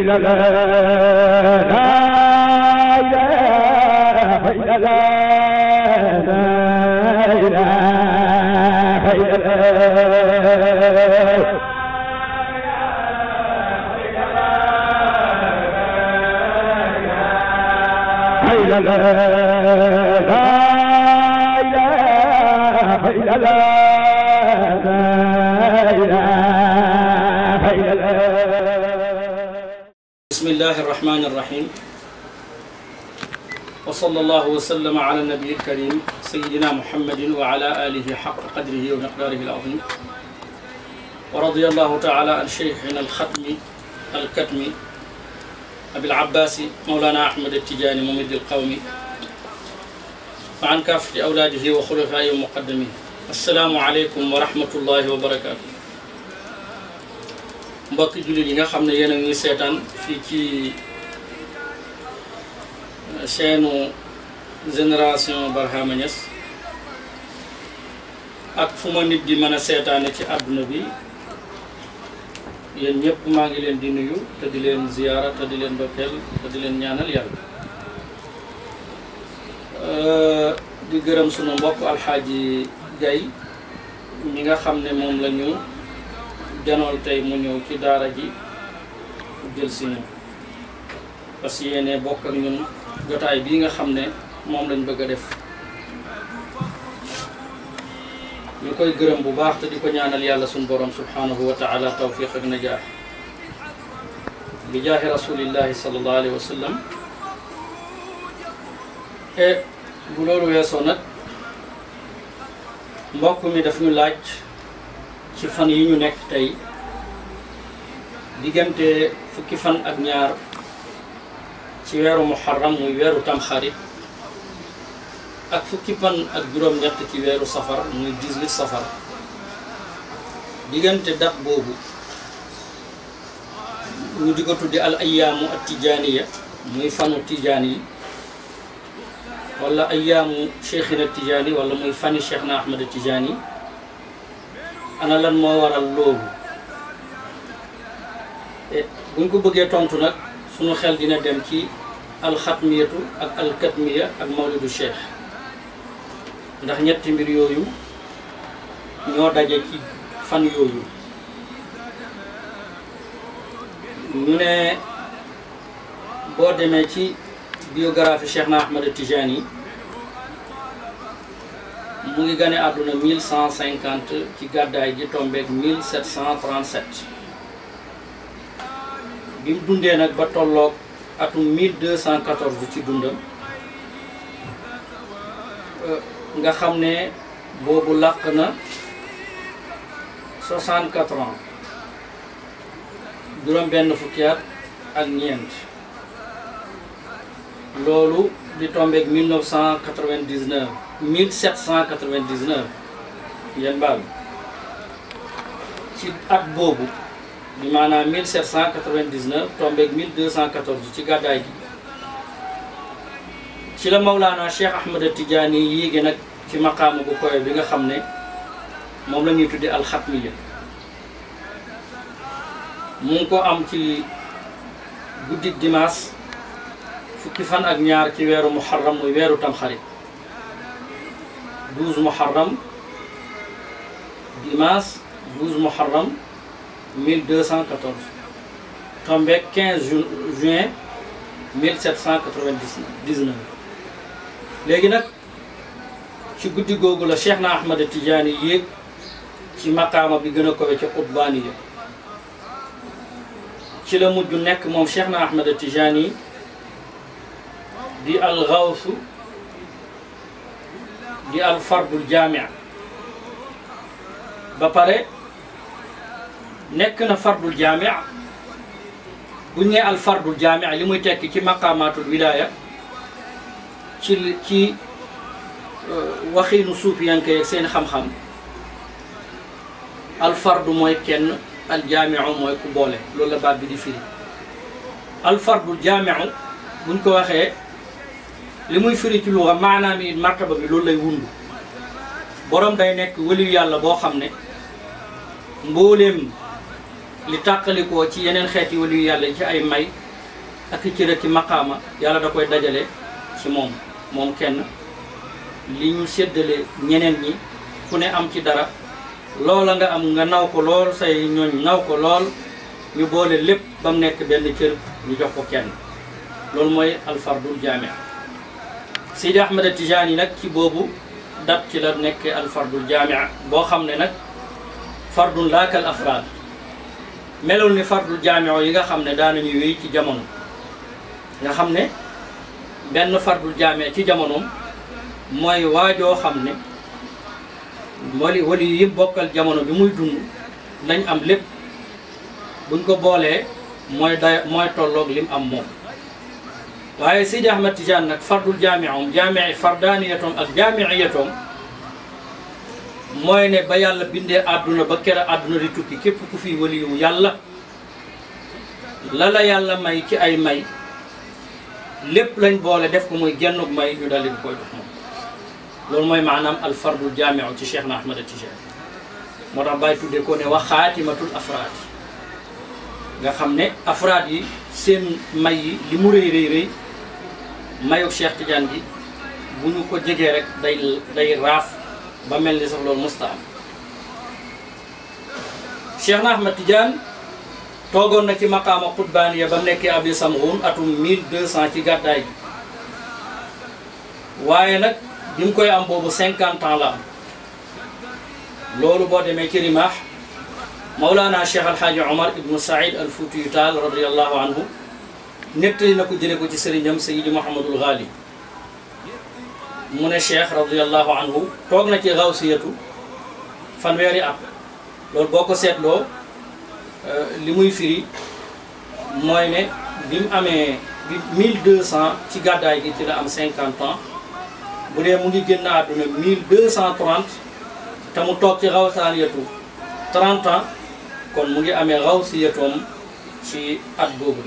لا لا لا إله إلا الله لا إله إلا الله لا إله إلا الله بسم الله الرحمن الرحيم وصلى الله وسلم على النبي الكريم سيدنا محمد وعلى آله حق قدره ومقداره العظيم ورضي الله تعالى عن شيخنا الختم الكتم أبي العباس مولانا أحمد التجاني ممد القوم وعن كافة أولاده وخلفائه ومقدميه. السلام عليكم ورحمة الله وبركاته. mbokki jullit yi nga xam ne yéen a ngi seetaan fii ci chaîne Génération Barhama Niass ak fu ma nit di mën a seetaane ci àdduna bi yéen ñëpp maa ngi leen di nuyu te di leen ziyaara te di leen ndokkeel te di leen ñaanal yàlla di gërëm sunu mbokk alxaaji Gay mi nga xam ne moom la ñu janool tey mu ñëw ci daara ji jël si ñu parce que yéene bokk ak ñun jotaay bii nga xam ne moom lañ bëgg a def ñu koy gërëm bu baax te di ko ñaanal yàlla suñu borom subhanahu wa taala tawfiq ak najaax bi jaahi rasulillahi sallallahu alayhi wa sallam. Et bu loolu weesoo nag mbokk mi daf ñu laaj ci fan yi ñu nekk tey diggante fukki fan ak ñaar ci weeru muharram muy weeru tamxarit ak fukki fan ak juróom-ñett ci weeru safar muy 18 safar diggante date boobu ñu di ko tuddi al ayyaamu at tijaaniya muy fanu tijaan yi wala ayyaamu cheikhina tijaani wala muy fani cheikhna ahmad tijaani. ana lan moo waral loolu buñ ko bëggee tontu nag sunu xel dina dem ci alxatmiyatu ak alkatmiya ak mawlidu cheikh ndax ñetti mbir yooyu ñoo daje ci fan yooyu. ñu ne boo demee ci biographie Cheikhna Ahmad Tijani mu ngi gane àdduna 1150 ci gàddaay ji tombeeg 1737 bi mu dundee nag ba tolloog atum 1214 ci dundam nga xam ne boobu làq na 64 ans juróom benn fukki at ak ñeent loolu di tombeeg 1799 ngeen baal ci at boobu bi maanaam 1799 tombeeg 1214 ci gàddaay gi ci la Mawlaana Cheikh Ahmad Tijaani yéege nag ci maqaama bu koy bi nga xam ne moom la ñuy tuddi alxatmiya mu ngi ko am ci guddi dimanche fukki fan ak ñaar ci weeru muharram muy weeru tamxarit 12 muharram dimanche 12 muharram 1214 tombé 15 juin 1799. léegi nag ci guddi googu la Cheikhna Ahmad Tijaani yéeg ci maqaama bi gën a kowe ci qutbaaniya ci la mujj nekk moom Cheikhna Ahmad Tijaani di al gawsu di al fardul jaami' ba pare nekk na fardul jaami' buñ ne al fardul jaami' li muy tekki ci maqaamaatul wilaaya ci waxiinu suufiyanke yeeg seen xam-xam al fardu mooy kenn al jaami'u mooy ku boole loolu la baat bi di firi. al fardul jaami'u buñ ko waxee li muy firi ci luxa maanaam it martaba bi loolu lay wundu borom day nekk waliyu yàlla boo xam ne mbooleem li tàqalikoo ci yeneen xeeti waliyu yàlla ci ay may ak ci rek maqaama yàlla da koy dajale ci moom kenn li ñu séddale ñeneen ñi ku ne am ci dara loola nga am nga naw ko lool say ñooñ naw ko lool ñu boole lépp ba mu nekk benn cër ñu jox ko kenn loolu mooy alfardul jaami Seydi Ahmad Tijaani nag ci boobu dat ci la nekk alfardul jaami boo xam ne nag fardun laakal afraad melul ni fardul jaami yi nga xam ne daanañu wéy ci jamono nga xam ne benn fardul jaami ci jamonoom mooy waajoo xam ne wali yi bokkal jamono bi muy dund lañ am lépp buñ ko boolee mooy tolloog lim am moom waaye Seydi Ahmad Tijaan nag fardul jaami'um jaami'i fardaaniyatoom ak jaami'iyatoom mooy ne ba yàlla bindee àdduna ba kera àdduna di tukki képp ku fi waliyu yàlla la yàlla may ci ay may lépp lañ boole def ko muy gennug may ñu daldi koy jox moom loolu mooy maanaam al fardul jaami'u ci Cheikh na Ahmad Tijaan moo tax bàyyi tuddee ko ne wax xaatimatul afraad nga xam ne afraad yi seen may yi li mu rëy rëy rëy mayu Cheikh Tidiane gi bu ñu ko jegee rek day raaf ba mel ni sax loolu musta am Cheikh na Ahmad Tidiane toogoon na ci maqaama qutbaaniya ba mu nekkee abi samghun atum 1200 ci gàddaay gi waaye nag bi mu koy am boobu 50 ans la am loolu boo demee ci rimaax Mawlana Cheikh Alhaaji Omar ibnu Saïd al Fuutiyu Taal radiyallahu anhu nettali na ko jële ko ci sëriñam Seydi Mouhamadul Ghali mu ne Cheikh radiyallahu anhu toog na ci xawsiyatu fanweeri at loolu boo ko seetloo li muy firi mooy ne bi mu amee bi 1200 ci gàddaay gi ci la am 50 ans bu dee mu ngi génn àdduna 1230 te mu toog ci xawsaaniyatu 30 ans kon mu ngi amee xawsiyatoom ci at boobu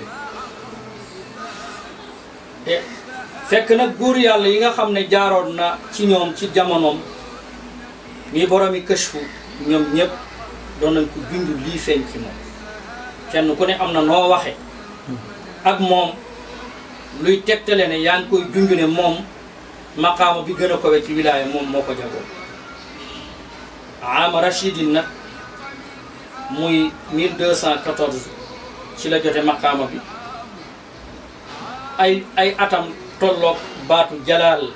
de fekk nag góor yàlla yi nga xam ne jaaroon na ci ñoom ci jamonoom ñi boromi këshfu ñoom ñëpp doon nañ ko junj lii feeñ ci moom kenn ku ne am na noo waxe ak moom luy tegtale ne yaa ngi koy junj ne moom maqaama bi gën a kowe ci wilaaya moom moo ko jagoo ama rachidin nag muy 1214 ci la jote maqaama bi ay atam tolloog baatu jalaal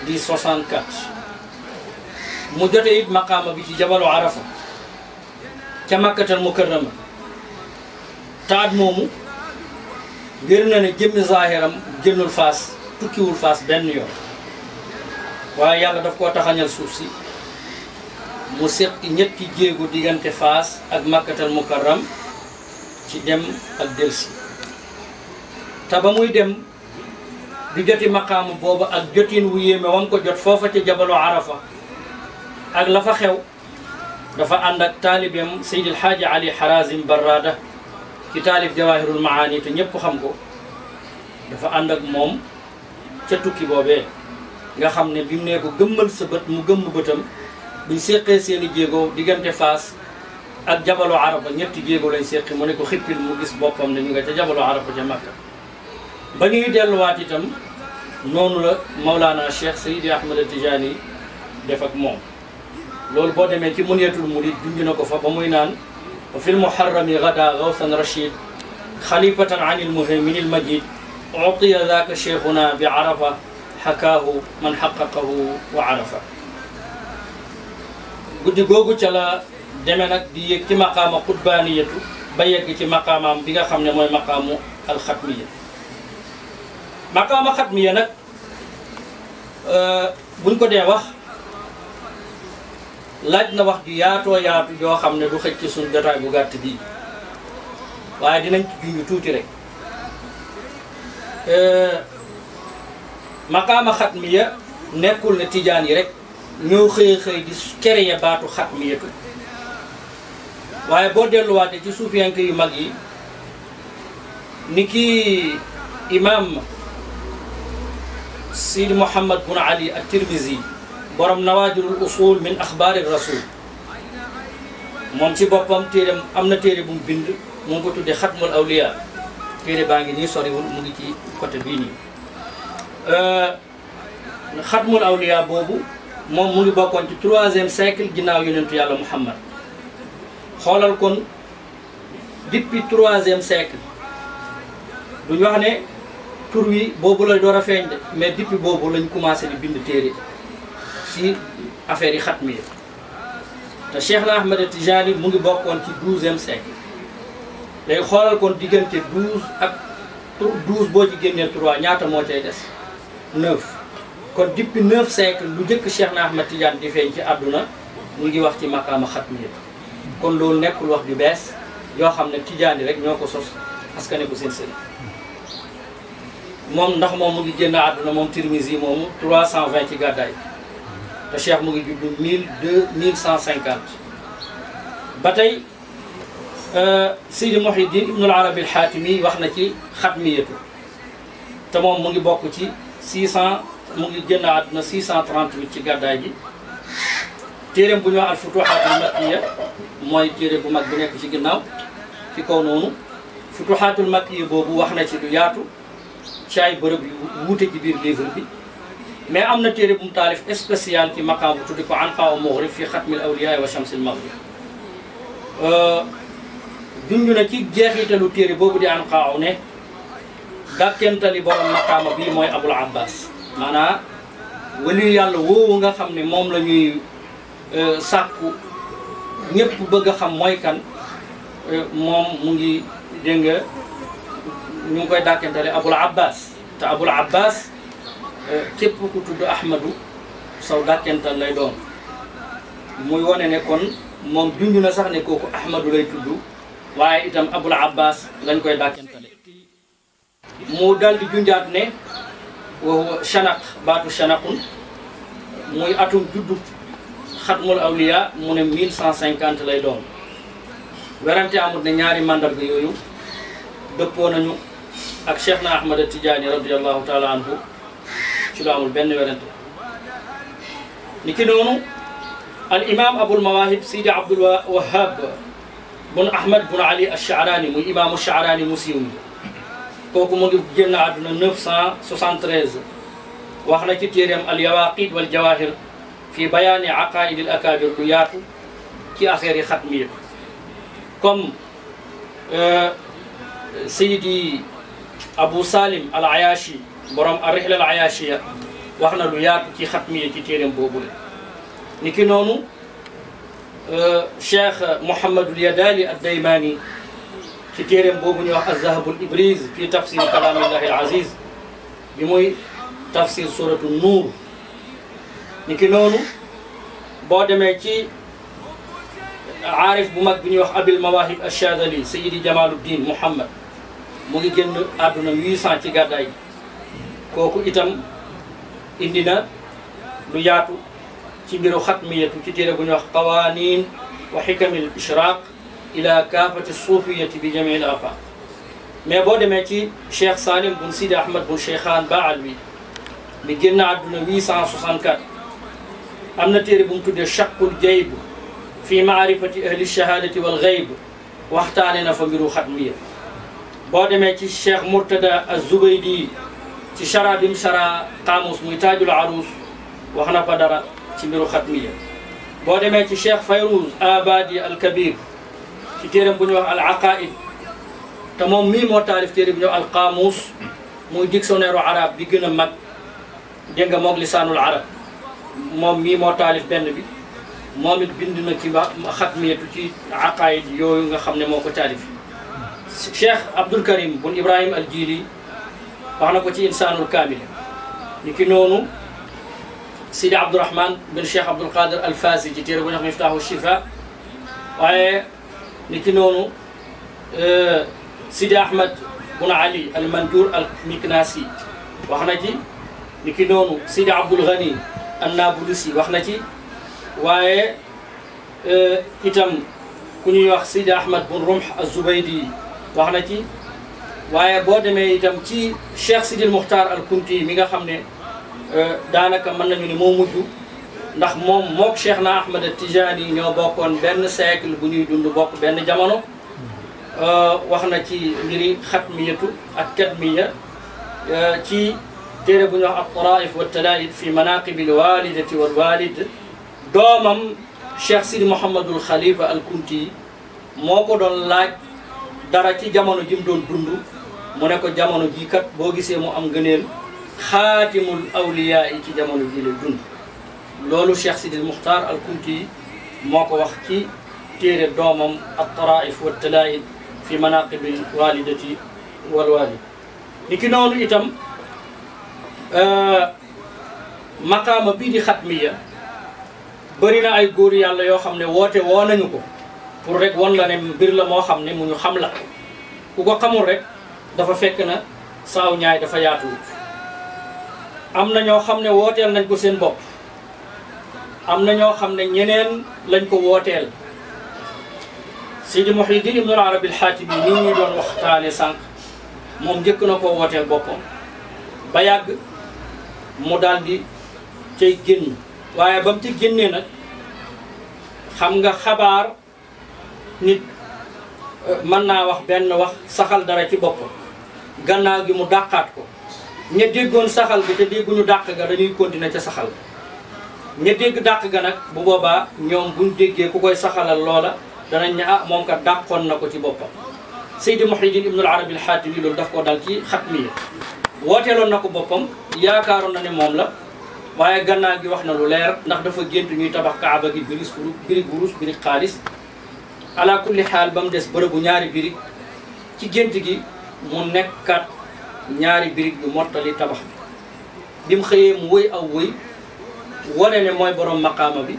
di 64 mu jote it maqaama bi ci jabalu arafa ca makkatal mukarrama taat moomu wér na ne jëmmi zaahiram génnul faas tukkiwul faas benn yoon waaye yàlla daf koo taxañal suuf si mu seqi ñetti jéego diggante faas ak makkatal mukarram ci dem ak delsi te ba muy dem du joti maqaamu booba ak jotin wu yéeme wam ko jot foofa ca jabalu arafa ak la fa xew dafa ànd ak taalibeem Seydil Haaji Ali Harazim Barrada ci taalib Jawahirul Maani te ñëpp xam ko dafa ànd ak moom ca tukki boobee nga xam ne bi mu ne ko gëmmal sa bët mu gëmm bëtam buñ séqee seeni jéego diggante faas ak jabalu arafa ñetti jéego lañ séqi mu ne ko xippil mu gis boppam ne ñu nga ca jabalu arafa ca Makka ba ñuy delluwaat itam noonu la Mawlana Cheikh Seydi Ahmad Tijaani def ak moom loolu boo demee ci Munyatul Murid junj na ko fa ba muy naan wa fil muharrami gada gawsan rachid xalifatan an il muhaymin il majid utiya zaaka cheikhuna bi arafa xakaahu man xaqaqahu wa arafa guddi googu ca la demee nag di yéeg ci maqaama qutbaaniyatu ba yegg ci maqaamaam bi nga xam ne mooy maqaamu alxatmiya maqaama xatmiya nag buñ ko dee wax laaj na wax ju yaatoo yaatu joo xam ne du xëj ci suñ jotaay bu gàtt bii waaye dinañ ci junj tuuti rek maqaama xatmiya nekkul ne tijaan yi rek ñoo xëy di créer baatu xatmiyatu waaye boo delluwaatee ci suufiyanke yu mag yi ni ki imam Sidi Mouhammad bun Ali at-Tirmizi borom nawaadirul usul min axbaari rasul moom ci boppam téereem am na téere bu mu bind mu ngi ko tuddee xatmul awliya téere baa ngi nii soriwul mu ngi ci côté bii nii xatmul awliya boobu moom mu ngi bokkoon ci 3e siècle ginnaaw yonentu yàlla Muhammad xoolal kon depuis 3e siècle duñu wax ne tur wi boobu la door a feeñ de mais depuis boobu lañ commencé di bind téere ci affaire yi xatmi yi te Cheikh na Ahmed Tijani mu ngi bokkoon ci 12e siècle léegi xoolal kon diggante 12 ak 12 boo ci génnee 3 ñaata moo cay des 9 kon depuis 9 siècle lu njëkk Cheikh na Ahmed Tidiane di feeñ ci àdduna mu ngi wax ci maqaama xatmi yi kon loolu nekkul wax ju bees yoo xam ne Tidiane rek ñoo ko sos parce que ne ko seen sëriñ moom ndax moom mu ngi génn àdduna moom Tirmizi moomu 320 ci gàddaay te Cheikh mu ngi juddu 1150 ba tey Sidi Muhyiddin Ibnul Arabi al-Xaatimi wax na ci xatmiyatu te moom mu ngi bokk ci 600 mu ngi génn àdduna 638 ci gàddaay ji téereem bu ñu wax al-Futuhaatul Makkiya mooy téere bu mag bu nekk ci ginnaaw ci kaw noonu Futuhaatul Makkiya boobu wax na ci lu yaatu ci ay bërëb yu wuute ci biir livre bi mais am na téere bu mu taalif spécial ci maqaam bu tuddi ko Anqaa wa Maghrib fi xatmil awliyaa wa shamsil maghrib junj na ci jeexitalu téere boobu di Anqaa ne dàkkentali borom maqaama bii mooy Abul Abbas maanaam wali yàlla woowu nga xam ne moom la ñuy sàkku ñëpp bëgg a xam mooy kan moom mu ngi dégg nga ñu ngi koy dàkkentale Abul Abbas te Abul Abbas képp ku tudd Ahmadu saw dàkkental lay doon muy wane ne kon moom junj na sax ne kooku Ahmadu lay tudd waaye itam Abul Abbas lañ koy dàkkentale mu dal di junjaat ne wa chanaq baatu chanaqun muy atum juddu xatmul awliya mu ne 1150 lay doon werante amut ne ñaari mandarga yooyu dëppoo nañu ak Cheikh na Ahmad Tidiane radiyallahu taala anhu ci lu amul benn werante ni ki noonu al imam abul mawahib Sidi Abdul Wahab bun Ahmad bun Ali al-Sha'rani muy imaamu Sha'rani mu siiw mi kooku mu ngi génn àdduna 973 wax na ci téeréem al yawaqid wal jawahir fi bayaani aqaid al akabir lu yaatu ci affaire yi xatmiya comme Seydi Abu Salim al Ayashi borom ar-Rihla al Ayashiya wax na lu yaatu ci xatmiya ci téeréem boobu la ni ki noonu Cheikh Mouhamadul Yadali ad-Daymani ci téeréem boobu ñuy wax az-Zahabul Ibriz fi tafsir kalamillahi al-aziz bi muy tafsir suratu nuur ni ki noonu boo demee ci aarif bu mag bi ñuy wax abil mawahib ash-Shadhali Sayyidi Jamaluddin Muhammad mu ngi génn àdduna 800 ci gàddaay gi kooku itam indi na lu yaatu ci mbiru xatmiyatu ci téere bu ñuy wax qawanin wa xikamil ishraq ila kaafati suufiyati bi jamii al afaq mais boo demee ci Cheikh Salim bun Sidi Ahmad bun Cheikhaan Baal bi mi génn àdduna 864 am na téere bu mu tuddee Shaqul Jayb fi maarifati ahli shahadati wal ghayb waxtaane na fa mbiru xatmiya boo demee ci Cheikh Murtada az-Zubaydi ci chara bim chara qaamus muy taajul arus wax na fa dara ci mbiru xatmiya boo demee ci Cheikh Fayruz Abadi al-Kabir ci téeram bu ñuy wax al aqaid te moom mii moo taalif téere bu ñuy wax al qaamus muy dictionnaire arab bi gën a mag dégg nga moog lisaanul arab moom mii moo taalif benn bi moom it bind na ci xatmiyatu ci aqaid yooyu nga xam ne moo ko taalif Cheikh Abdul Karim bun Ibrahim al Jili wax na ko ci insaanul kaamil ni ki noonu Sidi Abdourahman bin Cheikh Abdul Qadir al Fasi ci téere bu ñuy wax Miftaahu Shifa waaye ni ki noonu Sidi Ahmad bun Ali al Manjur al Miknasi wax na ci ni ki noonu Sidi Abdul Ghani an Nabulusi wax na ci waaye itam ku ñuy wax Sidi Ahmad bun Rumh az-Zubaydi wax na ci waaye boo demee itam ci Cheikh Sidil Muxtaar al Kunti mi nga xam ne daanaka mën nañu ne moo mujj ndax moom mook Cheikhna Ahmad Tijaani ñoo bokkoon benn siècle bu ñuy dund bokk benn jamono wax na ci mbiri xatmiyatu ak kadmiya ci téere bu ñuy wax at-taraa'if wa talaa'id fi manaaqibi al-waalidati wal waalid doomam Cheikh Sidi Mouhamadul Khalifa al Kunti moo ko doon laaj dara ci jamono ji mu doon dund mu ne ko jamono jii kat boo gisee mu am ngëneel xaatimul awliyaa yi ci jamono ji lay dund loolu Cheikh Sidi Muxtaar al Kunti moo ko wax ci téere doomam at-taraa'if wa talaa'id fi manaaqibil waalidati wal waalid ni ki noonu itam maqaama bii di xatmiya bëri na ay góor yàlla yoo xam ne woote woo nañu ko pour rek won la ne mbir la moo xam ne mu ñu xam la ku ko xamul rek dafa fekk na saaw ñaay dafa yaatuwut am na ñoo xam ne wooteel nañ ko seen bopp am na ñoo xam ne ñeneen lañ ko wooteel Sidi Muhyiddin Ibn al-Arabi al-Hatimi nii ñuy doon waxtaane sànq moom njëkk na ko wooteel boppam ba yàgg mu daal di cay génn waaye ba mu ci génnee nag xam nga xabaar nit mën naa wax benn wax saxal dara ci boppam gannaaw gi mu dàqaat ko ña déggoon saxal bi te dégguñu dàq ga dañuy continuer ca saxal ña dégg dàq ga nag bu boobaa ñoom buñ déggee ku koy saxalal loola danañ ne ah moom kat dàqoon na ko ci boppam Seydi Muhyiddin Ibn al-Arabi al-Hatimi loolu daf ko dal ci xatmiya wooteeloon na ko boppam yaakaaroon na ne moom la waaye gannaaw gi wax na lu leer ndax dafa gént ñuy tabax kaaba gi birig wurus birig xaalis ala kulli xaal ba mu des bërëbu ñaari birig ci gént gi mu nekkat ñaari birig yu mottali tabax bi mu xëyee mu wëy aw wëy wane ne mooy borom maqaama bi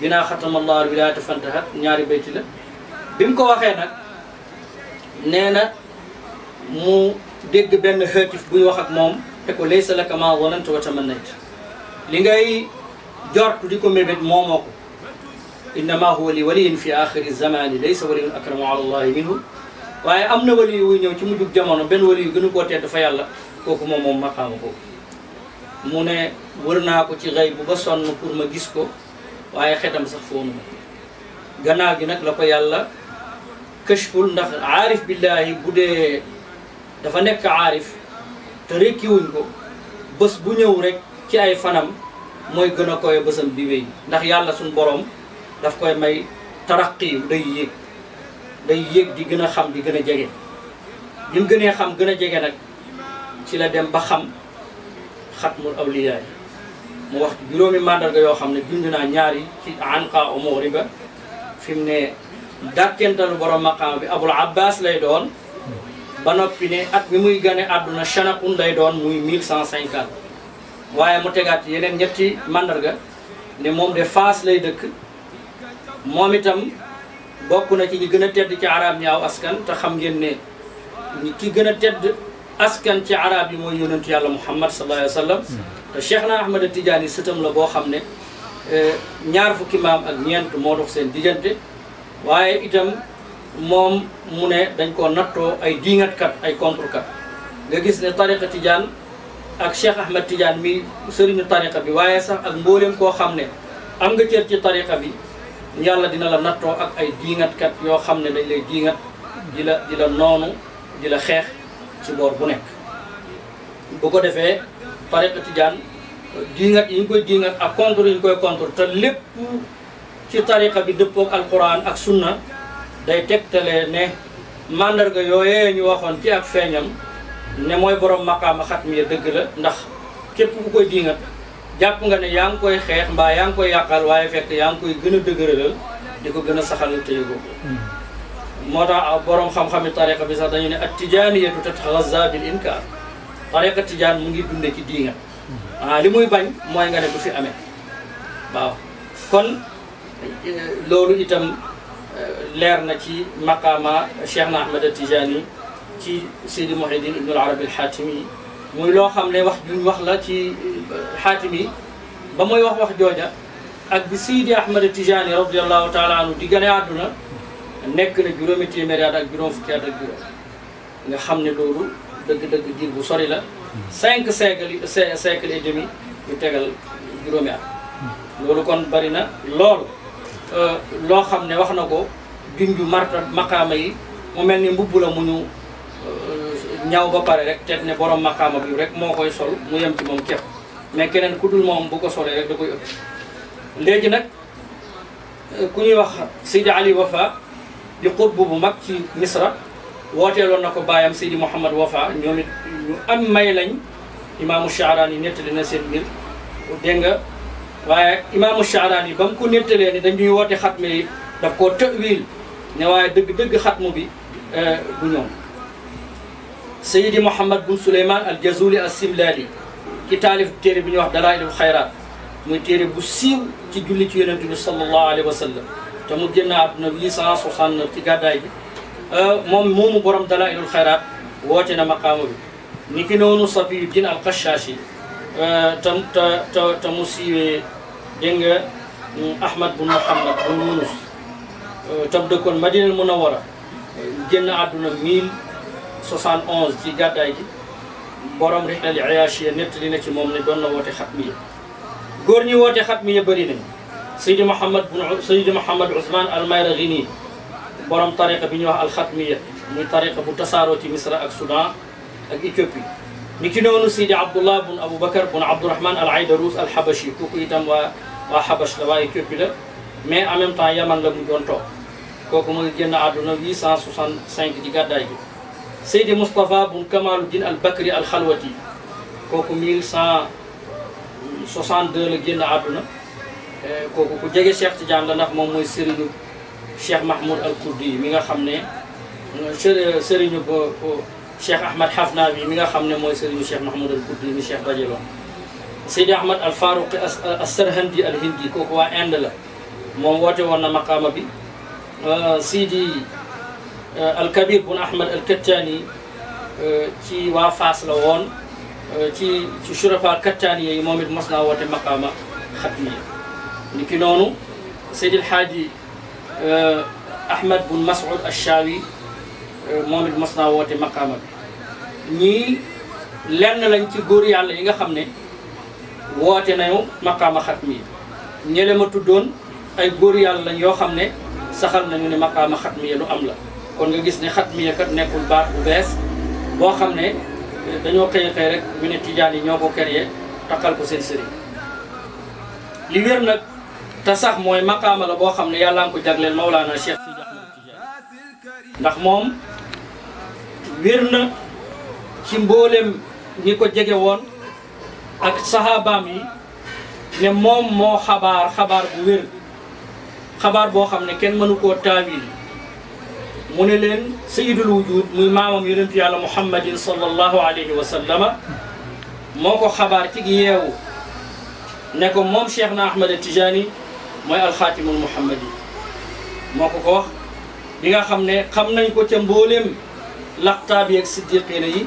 binaa xatama allahu al-wilaayata fantahat ñaari bayti la bi mu ko waxee nag nee na mu dégg benn haatif buy wax ak moom te ko laysa laka maa zananta wa tamannayta li ngay jortu di ko mébét moomoo ko innama huwa li waliyin fi axiri zamani laysa waliyun akramu ala allahi minhu waaye am na wali wuy ñëw ci mujjug jamono benn wali yu gënu koo tedd fa yàlla kooku moom maqaama kooku mu ne wër naa ko ci xëy bu ba sonn pour ma gis ko waaye xetam sax foonu ma gannaaw gi nag la ko yàlla kashful ndax aarif billahi bu dee dafa nekk aarif te rekkiwuñ ko bés bu ñëw rek ci ay fanam mooy gën a koy bésam bi wéy ndax yàlla suñ boroom daf koy may taraqi day yéeg di gën a xam di gën a jege bi mu gënee xam gën a jege nag ci la dem ba xam xatmul awliyaa yi mu wax juróomi màndarga yoo xam ne dund naa ñaari ci anqa umuriba fi mu ne dàkkentalu borom maqaama bi abul abbas lay doon ba noppi ne at mi muy gane àdduna chanaqun lay doon muy 1150 waaye mu tegaat yeneen ñetti mandarga ne moom de Faas lay dëkk moom itam bokk na ci ñi gën a tedd ci arab ñi aw askan te xam ngeen ne ki gën a tedd askan ci arab yi mooy yonentu yàlla Muhammad sallallahu alayhi wa sallam te Cheikhna Ahmad Tidiane sëtam la boo xam ne ñaar fukki maam ak ñeent moo dox seen diggante waaye itam moom mu ne dañ koo nattoo ay diingatkat ay contrekat nga gis ne tariqa Tidiane ak Cheikh Ahmad Tidiane mi sëriñu tariqa bi waaye sax ak mbooleem koo xam ne am nga cër ci tariqa bi yàlla dina la nattoo ak ay diingatkat yoo xam ne dañ lay diingat di la noonu di la xeex ci boor bu nekk bu ko defee tariqa Tidiane diingat yi ñu koy diingat ak contre yi ñu koy contre te lépp ci tariqa bi dëppook alquran ak sunna day tegtalee ne mandarga yooyee ñu waxoon ci ak feeñam ne mooy borom maqaama xatmiya dëgg la ndax képp ku koy diingat jàpp nga ne yaa ngi koy xeex mbaa yaa ngi koy yàqal waaye fekk yaa ngi koy gën a dëgëralal di ko gën a saxalal téye ko moo tax borom xam-xami tariqa bi sax dañu ne at tijaaniyatu tatagazza bil inkar tariqa tijaan mu ngi dunde ci diingat li muy bañ mooy nga ne du fi amee waaw kon loolu itam leer na ci maqaama Cheikhna Ahmad Tijaani ci Seydi Muhyiddin Ibn al-Arabi al-Hatimi muy loo xam ne wax juñ wax la ci Hatimi ba muy wax jooja ak bi Seydi Ahmad Tijaani radiyallahu taala anhu di gane àdduna nekk na juróomi téeméeri at ak juróom fukki at ak juróom nga xam ne loolu dëgg-dëgg diir bu sori la 5 siècle et demi yu tegal juróomi at loolu kon bari na lool loo xam ne wax na ko junju marta maqaama yi mu mel ni mbubb la mu ñu ñaw ba pare rek te ne borom maqaama bi rek moo koy sol mu yem ci moom képp mais keneen ku dul moom bu ko solee rek da koy ëpp. léegi nag ku ñuy wax Seydi Ali Wafa di xutbu bu mag ci Misra wooteeloon na ko baayam Seydi Mouhamad Wafa ñoom it ñu am may lañ imaamu Shaarani nettali na seen mbir dégg nga waaye imaamu Shaarani ba mu ko nettalee ni dañuy woote xatme yi daf koo tawil ne waaye dëgg-dëgg xatmu bi bu ñoom. Seydi Mouhamad bun Souleymane al Jazuli al Simlali ki taalif téere bi ñuy wax Dalaa'ilul Xayraat muy téere bu siiw ci julli ci yonent bi sallallahu alayhi wa sallam te mu génn àdduna 869 ci gàddaay bi moom moomu borom Dalaa'ilul Xayraat woote na maqaama bi. ni ki noonu Safiyuddin al Qashaashi te mu siiwee dégg nga Ahmad bun Muhammad bun Yunus tam dëkkoon Madinal Munawwara génn àdduna 1071 ci gàddaay gi borom Rihlal Ayaashiya nettali na ci moom ne doon na woote xatmiya. góor ñi woote xatmiya bëri nañ Seydi Mouhamad Ousmane al Mayraghini borom tariqa bi ñuy wax al xatmiya muy tariqa bu tasaaroo ci Misra ak Soudan ak Éthiopie. ni ki noonu Seydi Abdullah bun Aboubacar bun Abdourahman al Aydarous al Habashi kooku itam waa Habash la waa Éthiopie la mais en même temps Yaman la mu doon toog kooku mu ngi génn àdduna 865 ci gàddaay gi. Seydi Moustapha bun Kamaluddin al Bakri al Khalwati kooku 1162 la génn àdduna kooku ku jege Cheikh Tidiane la ndax moom mooy sëriñu Cheikh Mahmoud al Kurdi mi nga xam ne sëriñu Cheikh Ahmad Hafnawi mi nga xam ne mooy sëriñu Cheikh Mahmoud al Kurdi mi Cheikh dajeloon. Seydi Ahmad al Farouqi al Sarhandi al Hindi kooku waa Inde la moom woote woon na maqaama bi. Seydi al Kabir bun Ahmad al Kattani ci waa Faas la woon ci shurafa Kattani yi moom it mos naa woote maqaama xatmiya. ni ki noonu Seydi El Hadji Ahmad bun Mas'ud al-Shawi moom it mos naa woote maqaama bi. ñii lenn lañ ci góor yàlla yi nga xam ne woote nañu maqaama xatmiya. ñële ma tuddoon ay góor yàlla lañ yoo xam ne saxal nañu ne maqaama xatmiya lu am la. kon nga gis ne xatmiya kat nekkul baat bu bees boo xam ne dañoo xëy rek ñu ne tijaan yi ñoo ko créé takkal ko seen sëriñ. li wér nag te sax mooy maqaama la boo xam ne yàlla nga ko jagleel Mawlana Cheikh Sidi Ahmad Tijani ndax moom wér na ci mboolem ñi ko jege woon ak sahabaam yi ne moom moo xabaar bu wér xabaar boo xam ne kenn mënu koo taawil mu ne leen sayyidul wujud muy maamam yonentu yàlla muhammadin sallallahu alayhi wa sallama moo ko xabaar ci yeewu ne ko moom Cheikh na Ahmad Tijani mooy alxaatimul muhammadi moo ko wax bi nga xam ne xam nañ ko ca mbooleem laqtaab yi ak siddiqiina yi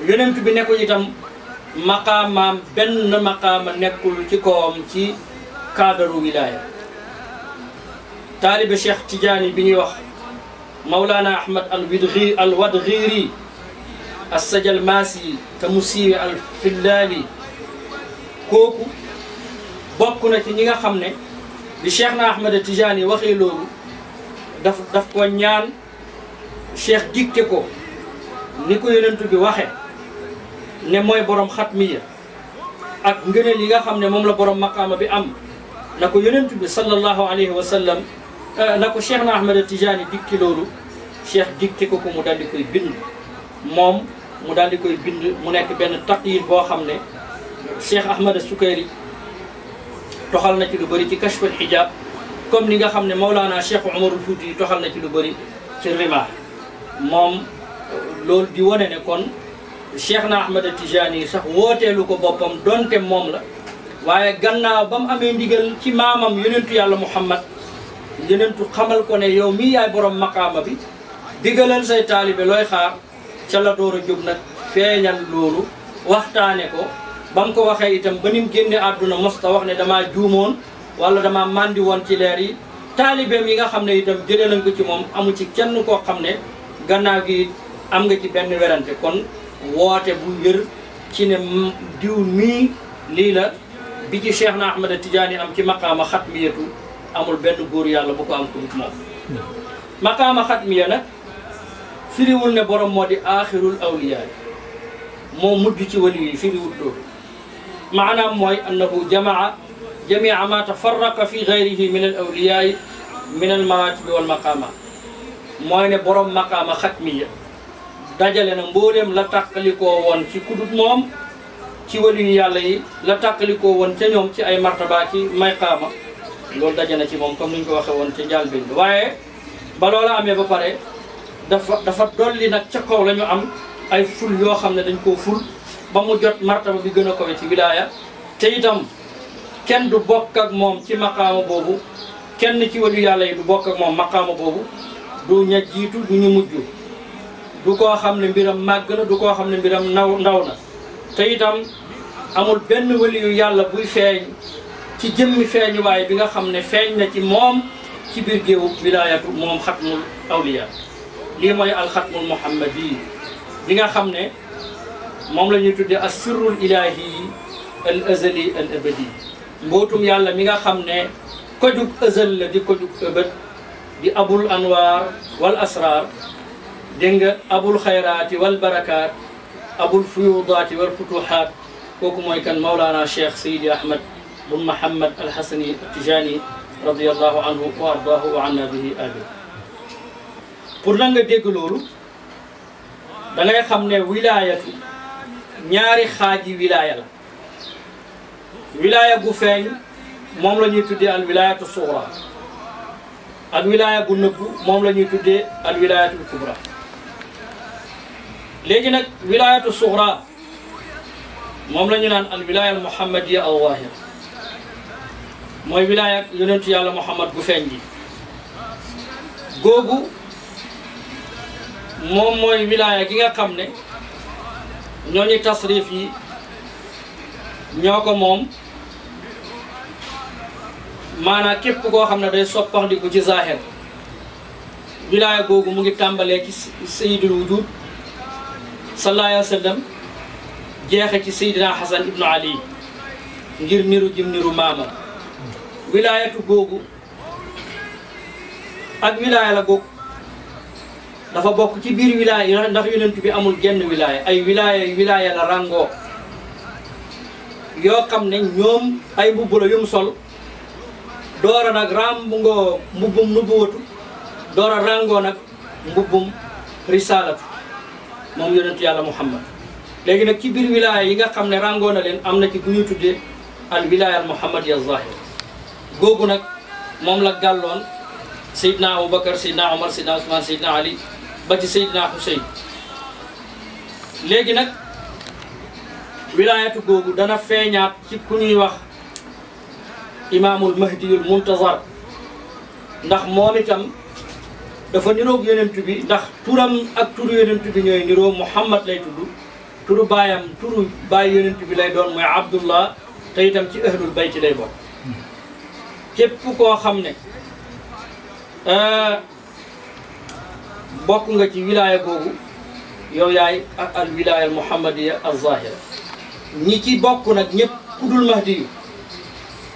yonent bi ne ko itam maqaamaam benn maqaama nekkul ci kawam ci kaadaru wilaaya. taalibe Cheikh Tidiane bi ñuy wax Mawlana Ahmad al Wadghiri as-Sajalmasi te mu siiwe al Fillaali kooku bokk na ci ñi nga xam ne bi Cheikh na Ahmad Tijani waxee loolu daf ko ñaan Cheikh dicté ko ni ko yonent bi waxe ne mooy borom xatmiya ak ngëneel yi nga xam ne moom la borom maqaama bi am na ko yonent bi sallallahu alayhi wa sallam na ko Cheikh na Ahmad Tijani dicté loolu Cheikh dicté ko mu daal di koy bind moom mu daal di koy bind mu nekk benn taqyid boo xam ne Cheikh Ahmad Sukayri toxal na ci lu bëri ci kashful hijab comme ni nga xam ne Mawlana Cheikh Umarul Fuuti toxal na ci lu bëri ci Rimah moom loolu di wane ne kon Cheikh na Ahmad Tijani sax wooteelu ko boppam donte moom la waaye gannaaw ba mu amee ndigal ci maamam yonentu yàlla Muhammad yonentu xamal ko ne yow mii yaay borom maqaama bi digalal say taalibe looy xaar ca la door a jóg nag feeñal loolu waxtaane ko ba mu ko waxee itam ba ni mu génne àdduna mosta wax ne damaa juumoon wala damaa màndi woon ci leer yi taalibeem yi nga xam ne itam jëlee nañ ko ci moom amu ci kenn koo xam ne gannaaw gi am nga ci benn werante kon woote bu wér ci ne diw mii lii la bi ci Cheikh na Ahmad Tidiane am ci maqaama xatmiyatu amul benn góor yàlla bu ko am ku dut moom maqaama xatmiya nag firiwul ne borom moo di aaxirul awliyaa moo mujj ci wali yi firiwul loolu maanaam mooy annahu jamaa jamia ma tafarraqa fi gayrihi min al awliyaa min al maratibi wal maqaama mooy ne borom maqaama xatmiya dajale na mbooleem la tàqalikoo woon ci kudut moom ci wali yàlla yi la tàqalikoo woon ca ñoom ci ay martaba ci maqaama loolu daje na ci moom comme ni ñu ko waxee woon ca njàlbéen bi waaye ba loola amee ba pare dafa dolli nag ca kaw la ñu am ay ful yoo xam ne dañ koo ful ba mu jot martaba bi gën a kawe ci wilaaya te itam kenn du bokk ak moom ci maqaama boobu kenn ci wali yàlla yi du bokk ak moom maqaama boobu du ña jiitu du ñu mujj du koo xam ne mbiram màgg na du koo xam ne mbiram ndaw na te itam amul benn wali yu yàlla buy feeñ ci jëmmi feeñuwaay bi nga xam ne feeñ na ci moom ci biir géewu wilaayatu moom xatmul awliya lii mooy alxatmul muhammadi bi nga xam ne moom la ñuy tuddee as sirrul ilahi al azali al abadi mbootum yàlla mi nga xam ne ko jug azal la di ko jug ëbët di abul anwar wal asrar dégg nga abul xayraati wal barakaat abul fuyudaati wal futuhaat kooku mooy kan Mawlana Cheikh Seydi Ahmad bun Muhammad al-Hasani at-Tijani radiyallahu anhu wa ardaahu wa anna bihi amin. pour na nga dégg loolu da ngay xam ne wilaayatu ñaari xaaji wilaaya la wilaaya gu feeñ moom la ñuy tuddee al wilaayatu sugra ak wilaaya gu nëbbu moom la ñuy tuddee al wilaayatu kubra léegi nag wilaayatu sugra moom la ñu naan al wilaaya al muhammadiya al zahir mooy wilaaya yonentu yàlla muhammad gu feeñ gi googu moom mooy wilaaya gi nga xam ne ñooñu tasrif yi ñoo ko moom maanaam képp koo xam ne day soppandiku ci zahir wilaaya googu mu ngi tàmbalee ci sayyidul wujud sallallahu alayhi wa sallam jeexe ci Seydina Hasan ibnu Ali ngir niru jim niru maama wilaayatu googu ak wilaaya la googu dafa bokk ci biir wilaaya ndax yonent bi amul genn wilaaya ay wilaaya la ràngoo yoo xam ne ñoom ay mbubb la yum sol doora nag ràngoo mbubbum nubuwatu doora ràngoo nag mbubbum risalatu moom yonent yàlla Muhammad léegi nag ci biir wilaaya yi nga xam ne ràngoo na leen am na ci bu ñuy tuddee al wilaaya al muhammadiya zahir googu nag moom la gàlloon Seydina Aboubacar Seydina Omar Seydina Ousmane Seydina Ali ba ci Seydina Hussein léegi nag wilaayatu googu dana feeñaat ci ku ñuy wax imaamul mahdiyul muntazar ndax moom itam dafa niroog yonent bi ndax turam ak turu yonent bi ñooy niroo Muhammad lay tudd turu baayam turu baay yonent bi lay doon mooy Abdullah te itam ci ahlul bayti lay bokk képp koo xam ne bokk nga ci wilaaya googu yow yaay al wilaaya al muhammadiya al zahira ñi ci bokk nag ñëpp ku dul mahdi yu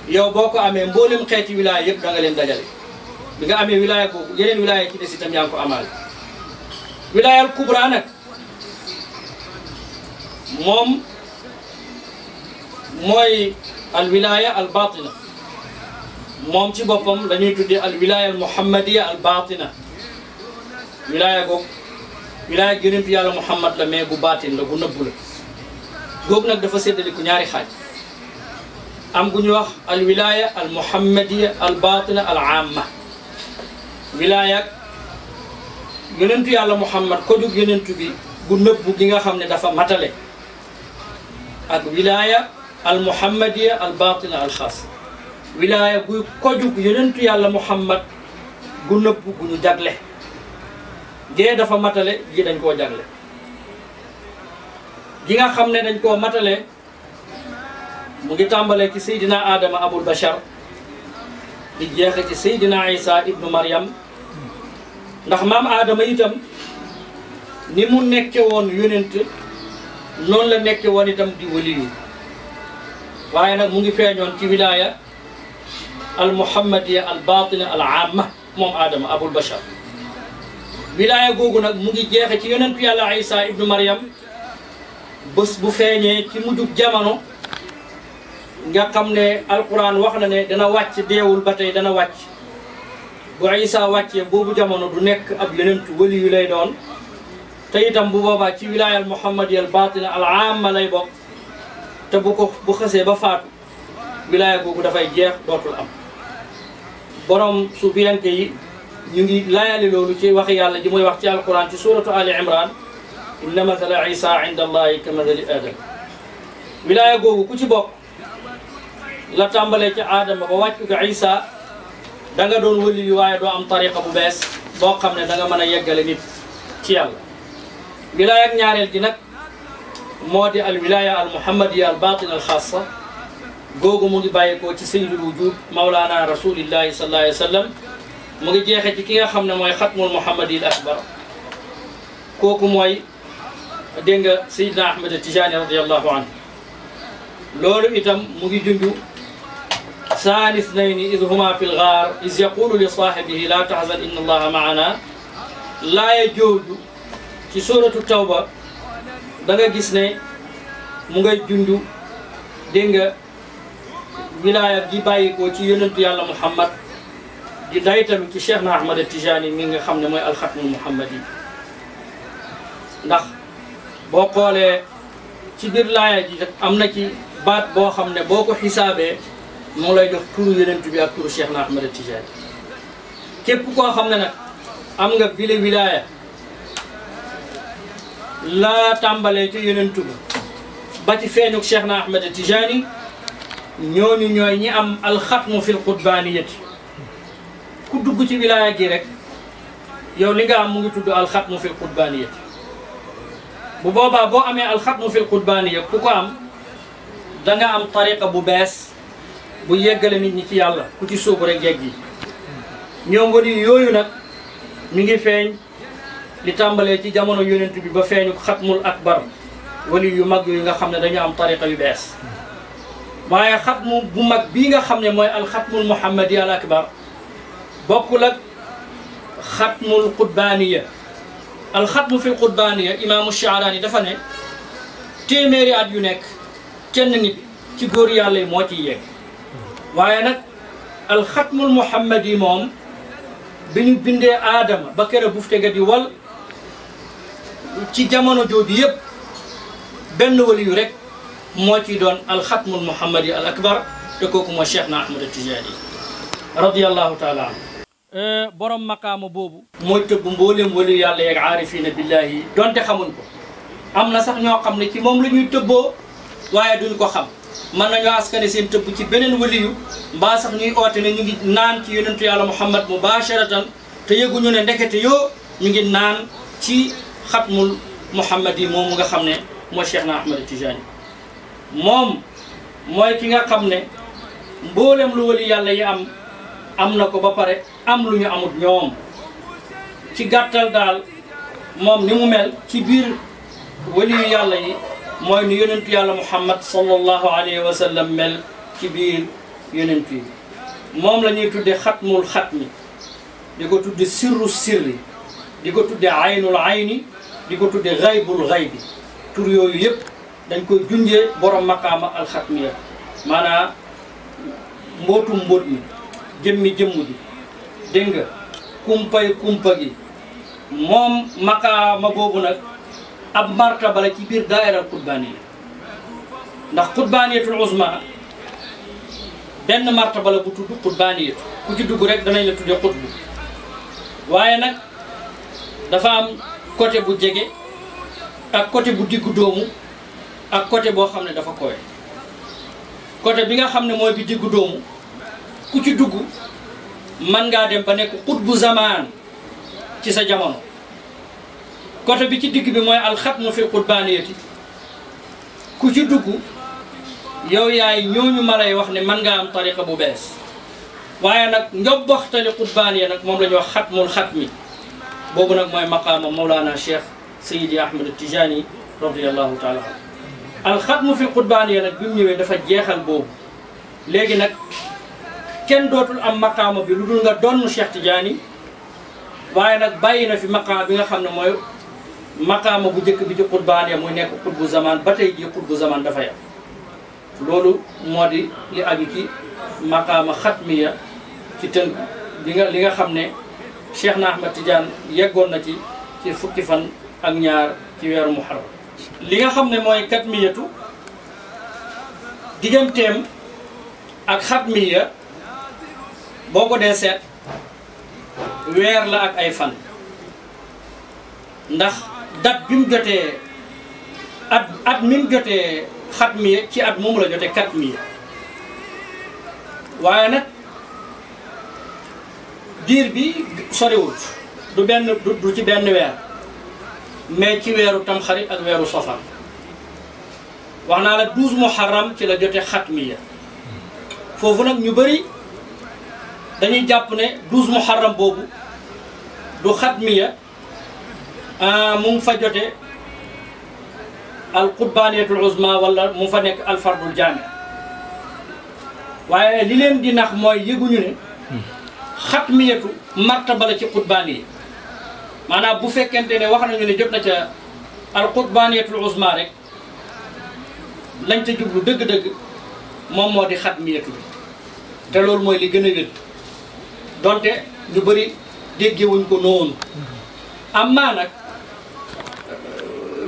yow boo ko amee mboolem xeeti wilaaya yëpp da nga leen dajale bi nga amee wilaaya googu yeneen wilaaya ci des itam yaa ngi ko amaale wilaaya al kubra nag moom mooy al wilaaya al batina moom ci boppam la ñuy tuddee al wilaaya al muhammadiya al batina wilaaya googu wilaaya yonentu yàlla muhammad la mais bu baatin la bu nëbbu la googu nag dafa séddaliku ñaari xaaj am gu ñu wax al wilaaya al muhammadiya al batina al amma wilaaya yonentu yàlla muhammad ko jug yonentu bi bu nëbbu gi nga xam ne dafa matale ak wilaaya al muhammadiya al batina al xaas wilaaya guy ko jug yonentu yàlla muhammad gu nëbbu gu ñu jagle gee dafa matale gi dañ koo jagle gi nga xam ne dañ koo matale mu ngi tàmbalee ci Seydina Adama Abul Bashar di jeexe ci Seydina Isa ibnu Maryam ndax maam Adama itam ni mu nekke woon yonent noonu la nekke woon itam di waliyu waaye nag mu ngi feeñoon ci wilaya al muhammadiya al batina al amma moom Adama abul bashar. wilaya googu nag mu ngi jeexe ci yonentu yàlla Isa ibnu Maryam bés bu feeñee ci mujjug jamono nga xam ne alquran wax na ne dana wàcc deewul ba tey dana wàcc. bu Isa wàccee boobu jamono du nekk ab yonentu wali yu lay doon te itam bu boobaa ci wilaya al muhammadiya al batina al amma lay bokk te bu xasee ba faatu wilaya googu dafay jeex dootul am. borom suufiyanke yi ñu ngi layali loolu ci waxi yàlla ji muy wax ci alquran ci suratu ali imran inna mathala isa inda allahi ka mathali adam. wilaya googu ku ci bokk la tàmbalee ci aadama ba wàccu ko isa da nga doon wëli yu waaye doo am tariqa bu bees boo xam ne da nga mën a yeggale nit ci yàlla. wilaya ak ñaareel gi nag moo di al wilaya al muhammadiya al batina al xaasa googu mu ngi bàyyeekoo ci sayyidul wujud mawlaana rasulillahi sallallahu alayhi wa sallam mu ngi jeexe ci ki nga xam ne mooy xatmul muhammadi al akbar kooku mooy dégg nga Seydina Ahmed Tijani radiyallahu anhu. loolu itam mu ngi junju ثاني اثنين إذ هما في الغار إذ يقول لصاحبه لا تحزن إن الله معنا لا يجوز في سورة التوبة دنگا gis ne mu ngay jundu dégg nga wilaaya gi bàyyikoo ci yonentu yàlla Muhammad di day tamit ci Cheikh na Ahmad Tijani mi nga xam ne mooy alxatmul muhammadi. ndax boo xoolee ci biir laaya ji am na ci baat boo xam ne boo ko xisaabee moo lay jox turu yonent bi ak turu Cheikh na Ahmad Tijani. képp koo xam ne nag am nga bile wilaaya la tàmbalee ci yonent bi ba ci feeñuk Cheikh na Ahmad Tijani ñooñu ñooy ñi am alxatmu fil qutbaniyati. ku dugg ci wilaaya gi rek yow li nga am mu ngi tudd alxatmu fil qutbaniyati. bu boobaa boo amee alxatmu fil qutbaniya ku ko am da nga am tariqa bu bees bu yeggale nit ñi ci yàlla ku ci sóobu rek yegg yi. ñoom wali yooyu nag mi ngi feeñ li tàmbalee ci jamono yonent bi ba feeñu xatmul akbar wali yu mag yooyu nga xam ne dañu am tariqa yu bees. waaye xatmu bu mag bii nga xam ne mooy alxatmul muhammadi al akbar bokkul ak xatmul qutbaniya. alxatmu fi qutbaniya imaamu Shaaraani dafa ne téeméeri at yu nekk kenn nit ci góor yàlla yi moo ciy yegg. waaye nag alxatmul muhammadi moom bi ñu bindee aadama ba kere bufte ga di wal ci jamono jooju yëpp benn wali yu rek moo ciy doon alxatmul muhammadi al akbar te kooku mooy Cheikh na Ahmad Tijani radiyallahu taala anhu. borom maqaama boobu mooy tëbb mboolem wali yàlla yeeg aarifina billahi donte xamuñ ko. am na sax ñoo xam ne ci moom la ñuy tëbboo waaye duñ ko xam. mën nañoo askane seen tëbb ci beneen waliyu mbaa sax ñuy oote ne ñu ngi naan ci yonentu yàlla Muhammad mubasharatan te yëguñu ne ndekete yoo ñu ngi naan ci xatmul muhammad yi moomu nga xam ne mooy Cheikh na Ahmad Tijani. moom mooy ki nga xam ne mboolem lu wali yàlla yi am na ko ba pare am lu ñu amut ñoom. ci gàttal daal moom ni mu mel ci biir waliyu yàlla yi mooy ni yonentu yàlla Muhammad sallallahu alayhi wa sallam mel ci biir yonentu yi. moom la ñuy tudde xatmul xatmi di ko tudde sirru sirri di ko tudde aynul ayni di ko tudde xaybul xaybi. tur yooyu yëpp dañ koy junjee borom maqaama alxatmiya maanaam mbootum mbóot mi jëmmi jëmm ji dégg nga kumpay kumpa gi. moom maqaama boobu nag ab martaba la ci biir daaira qutbaniya ndax qutbaniyatul uzma benn martaba la bu tudd qutbaniyatu ku ci dugg rek danañ la tuddee qutbu. waaye nag dafa am côté bu jege ak côté bu diggu doomu ak côté boo xam ne dafa kowe. côté bi nga xam ne mooy bi diggu doomu ku ci dugg mën ngaa dem ba nekk qutbu zamaan ci sa jamono. côté bi ci digg bi mooy alxatmu fi qutbaniyati ku ci dugg yow yaay ñooñu ma lay wax ne mën ngaa am tariqa bu bees. waaye nag njobbaxtali qutbaniya nag moom la ñuy wax xatmul xatmi boobu nag mooy maqaama Mawlana Cheikh Seydi Ahmad Tijani radiyallahu taala anhu. alxatmu fi qutbaaniya nag bi mu ñëwee dafa jeexal boobu léegi nag kenn dootul am maqaama bi lu dul nga donn Cheikh Tidiane waaye nag bàyyi na fi maqaama bi nga xam ne mooy maqaama bu njëkk bi ci qutbaaniya muy nekk qutbu zaman ba tey jii qutbu zaman dafay am loolu moo di li aju ci maqaama xatmiya ci tënk li nga xam ne Cheikh na Ahmad Tidiane yeggoon na ci fukki fan ak ñaar ci weeru muharram li nga xam ne mooy katmiyatu digganteem ak xatmiya boo ko dee seet weer la ak ay fan ndax dat bi mu jotee at mi mu jotee xatmiya ci at moomu la jotee katmiya waaye nag diir bi soriwul du ci benn weer mais ci weeru tamxarit ak weeru safar wax naa la 12 muharram ci la jote xatmiya foofu nag ñu bëri dañuy jàpp ne 12 muharram boobu du xatmiya mu ngi fa jote al qutbaniyatul uzma wala mu fa nekk al fardul jaami waaye li leen di nax mooy yëguñu ne xatmiyatu martaba la ci qutbaani yi maanaam bu fekkente ne wax nañu ne jot na ca al qutbaniyatul uzma rek lañ ca jublu dëgg-dëgg moom moo di xatmiyatu bi te loolu mooy li gën a wér donte ñu bëri déggewuñ ko noonu amaa nag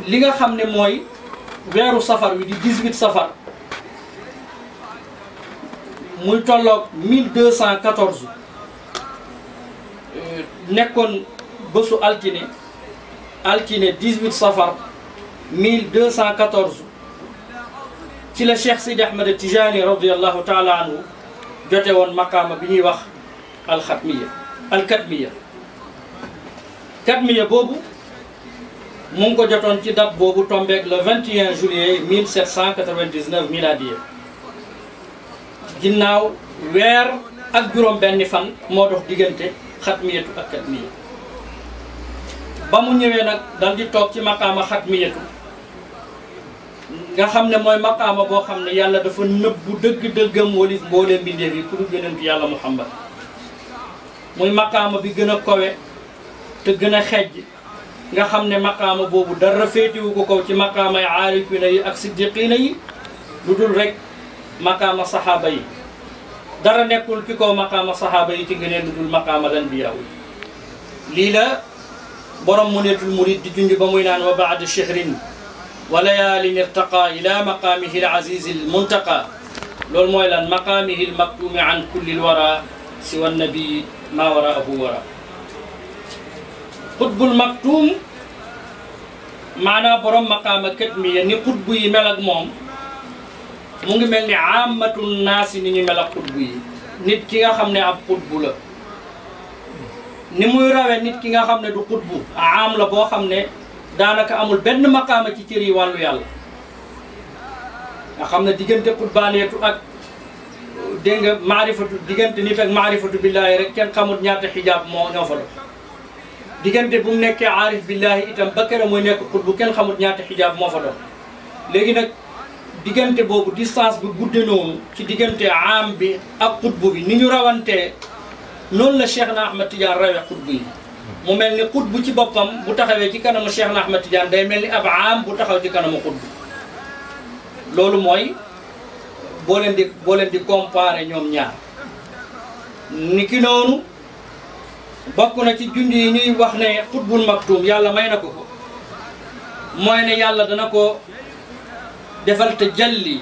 li nga xam ne mooy weeru safar wi di 18 safar muy tolloog 1214 nekkoon bésu altine 18 safar 1214 ci la Cheikh Sidi Ahmed Tijani radiyallahu taala anhu jote woon maqaama bi ñuy wax alxatmiya alkatmiya katmiya boobu mu ngi ko jotoon ci date boobu tombeeg le 21 juillet 1799 miladiya ginnaaw weer ak juróom benni fan moo dox diggante xatmiyatu ak katmiya ba mu ñëwee nag dal di toog ci maqaama xatmiyatu nga xam ne mooy maqaama boo xam ne yàlla dafa nëbbu dëgg-dëggam walis mboolee mbindeef yi ku dul yonentu yàlla Muhammad muy maqaama bi gën a kowe te gën a xejj nga xam ne maqaama boobu dara féetiwu ko kaw ci maqaamay aarifina yi ak siddiqina yi lu dul rek maqaama saxaaba yi dara nekkul ci kaw maqaama saxaaba yi ci ngëneel lu dul maqaama lanbiyaa yi lii la borom Muneetul Murid di junj ba muy naan wa baada shahrin wa layaalin irtaqa ila maqaamihi al azizi al muntaqa loolu mooy lan maqaamihi al maktuumi an kulli al wara siwa nabii maa waraahu wara xutbul maktuum maanaa borom maqaama katmiya ni xutbu yi mel ak moom mu ngi mel ni aamatu naasi ni ñu mel ak xutbu yi nit ki nga xam ne ab xutbu la ni muy rawee nit ki nga xam ne du xutbu aam la boo xam ne daanaka amul benn maqaama ci cër yi wàllu yàlla nga xam ne diggante xutbaaneetu ak dégg nga maarifatu diggante nit ak maarifatu billaahi rek kenn xamul ñaata xijaab ñoo fa dox diggante bu mu nekkee aarif billaahi itam ba kere mooy nekk xutbu kenn xamul ñaata xijaab moo fa dox léegi nag diggante boobu distance bi gudde noonu ci diggante aam bi ak xutbu bi ni ñu rawantee noonu la Cheikh na Ahmad Tidiane rawee xutbu yi mu mel ni xutbu ci boppam bu taxawee ci kanamu Cheikh na Ahmad Tidiane day mel ni ab aam bu taxaw ci kanamu xutbu loolu mooy boo leen di comparer ñoom ñaar ni ki noonu bokk na ci junj yi ñuy wax ne xutbul maktuum yàlla may na ko ko mooy ne yàlla dana ko defal te jalli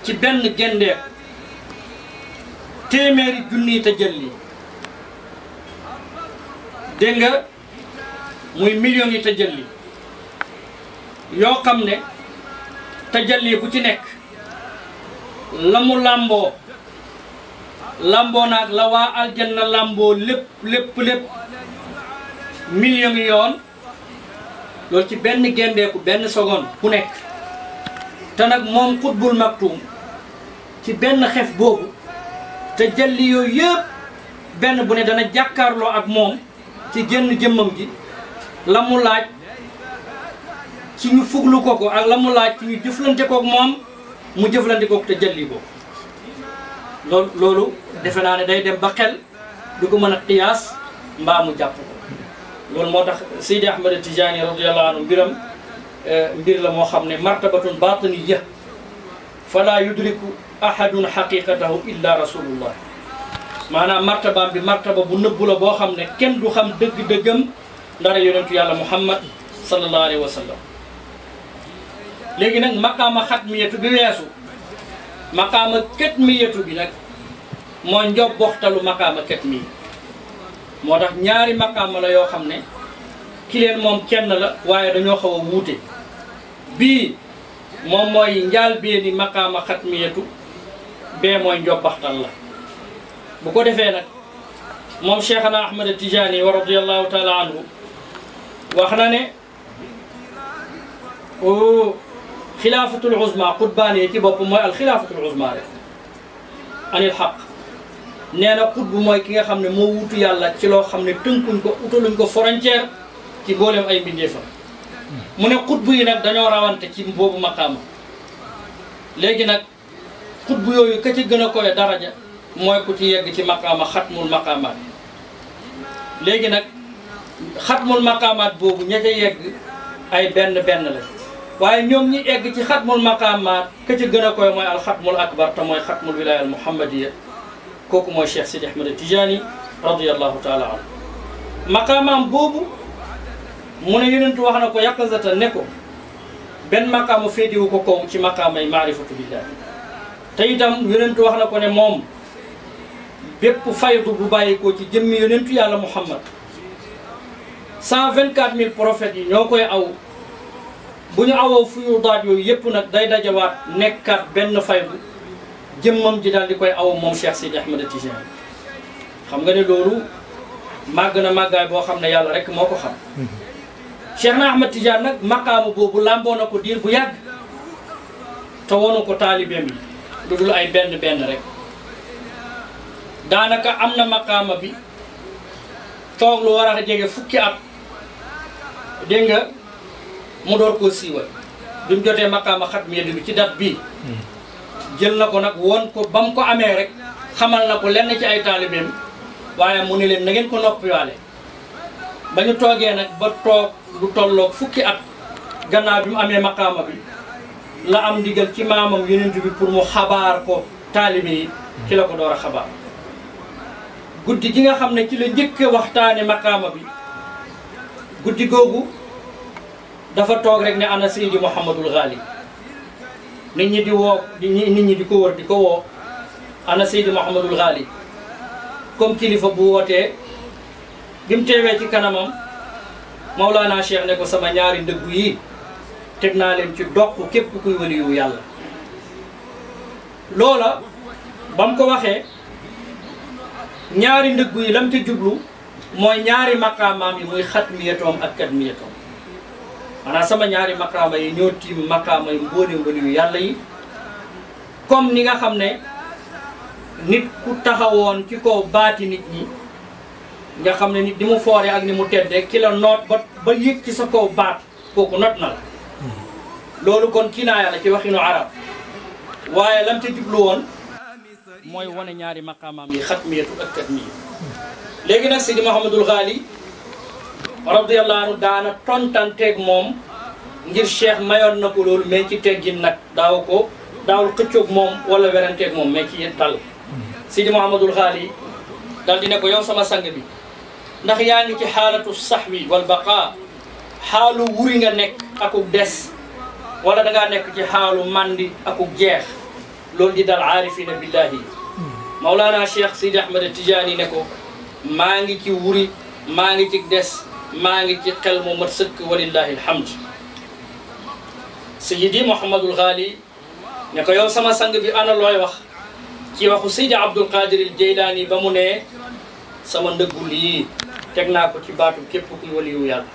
ci benn gendeek téeméeri junni te jalli dégg nga muy millions yi te jalli yoo xam ne te jalli bu ci nekk la mu làmboo naag la waa aljanna làmboo lépp millions yi yoon loolu ci benn gendeeku benn seconde bu nekk te nag moom xutbul maktuum ci benn xef boobu te jalli yooyu yëpp benn bu ne dana jàkkaarloo ak moom ci génn jëmmam ji la mu laaj ci ñu fuglu ko ak la mu laaj ci ñu jëflante kook moom mu jëflante kook te jalli ko loolu defe naa ne day dem ba xel du ko mën a qiyaas mbaa mu jàpp ko loolu moo tax Seydi Ahmad Tijaani radiyallahu anhu mbir la moo xam ne martabatun batiniya fala yudriku ahadun haqiqatahu illa rasulullah maanaam martabaam bi martaba bu nëbbu la boo xam ne kenn du xam dëgg-dëggam ndara yonentu yàlla muhammad sallallahu alayhi wa sallam léegi nag maqaama xatmiyatu bi weesu maqaama katmiyatu bi nag mooy njob boxtalu maqaama katmi moo tax ñaari maqaama la yoo xam ne ki leen moom kenn la waaye dañoo xaw a wuute bii moom mooy njaal beeni maqaama xatmiyatu bee mooy njob baxtal la bu ko defee nag moom Cheikhana Ahmad Tijaani wa radiyallahu taala anhu wax na ne xilaafatul uzma qutbaani ci bopp mooy al xilaafatul uzma rek anil xaq nee na qutbu mooy ki nga xam ne moo wutu yàlla ci loo xam ne tënkuñ ko utaluñ ko frontière ci mboolem ay mbindeefam mu ne qutbu yi nag dañoo rawante ci boobu maqaama léegi nag qutbu yooyu ka ci gën a koy daraja mooy ku ci yegg ci maqaama xatmul maqaamaat léegi nag xatmul maqaamaat boobu ña ca yegg ay benn la waaye ñoom ñi egg ci xatmul maqaamaat ka ci gën a koy mooy al xatmul akbar te mooy xatmul wilaaya al muhammadiya kooku mooy Cheikh Sidi Ahmad Tijaani radiyallahu taala anhu maqaamaam boobu mu ne yonentu wax na ko yaqazata ne ko benn maqaama féediwu ko kaw ci maqaamay maarifatu billah te itam yonentu wax na ko ne moom bépp faydu bu bàyyi ko ci jëmmi yonentu yàlla muhammad 124 000 prophètes yi ñoo koy aw bu ñu awoo fuyudaat yooyu yëpp nag day dajawaat nekkaat benn faydu jëmmam ji daal di koy aw moom Cheikh Sidi Ahmad Tijaani xam nga ne loolu màgg na màggaay boo xam ne yàlla rek moo ko xam Cheikh na Ahmad Tijaani nag maqaamu boobu làmboo na ko diir bu yàgg te wonu ko taalibeem yi lu dul ay benn rek daanaka am na maqaama bi toog lu war a jege fukki at dégg nga mu door koo siiwal bi mu jotee maqaama xatmiya bi ci dat bii jël na ko nag woon ko ba mu ko amee rek xamal na ko lenn ci ay taalibeem waaye mu ne leen na ngeen ko noppiwaale ba ñu toogee nag ba toog lu tolloog fukki at gannaaw bi mu amee maqaama bi la am ndigal ci maamam yonent bi pour mu xabaar ko taalibe yi ci la ko door a xabaar guddi gi nga xam ne ci la njëkk waxtaane maqaama bi guddi googu dafa toog rek ne ana Seydi Mouhamadul Ghali nit ñi di woo nit ñi di ko wër di ko woo ana Seydi Mouhamadul Ghali comme kilifa bu wootee bi mu teewee ci kanamam Mawlana Cheikh ne ko sama ñaari ndëggu yi teg naa leen ci doq képp kuy waliyu yàlla loola ba mu ko waxee ñaari ndëggu yi lam ci jublu mooy ñaari maqaamaam yi muy xatmiyatoom ak katmiyatoom maanaam sama ñaari maqaama yi ñoo tiim maqaama yi mbooleem waliyu yàlla yi comme ni nga xam ne nit ku taxawoon ci kaw baati nit ñi nga xam ne nit ni mu foore ak ni mu teddee ki la noot ba yëg ci sa kaw baat kooku not na la loolu kon kinaaya la ci waxinu arab waaye lam ca jublu woon mooy wane ñaari maqaamaam yi xatmiyatu ak katmiya léegi nag Sidi Mouhamadul Ghali radiyallahu anhu daana tontanteeg moom ngir cheikh mayoon na ko loolu mais ci teggin nag daawul xëccoog moom wala weranteeg moom mais ci dal Sidi Mouhamadul Ghali dal di ne ko yow sama sang bi ndax yaa ngi ci xaalatu saxwi wal baqa xaalu wuri nga nekk akuk des wala dangaa nekk ci xaalu mandi akuk jeex loolu di dal aarifina billahi Mawlana Cheikh Sidi Ahmad Tijaani ne ko maa ngi ci wuri maa ngi ci des maa ngi ci xel mu mat sëkk walillahi alhamd Seydi Mouhamadul Ghali ne ko yow sama sang bi ana looy wax ci waxu Seydi Abdul Qadir al Jeylaani ba mu ne sama ndëggul yi teg naa ko ci baatu képp kuy waliyu yàlla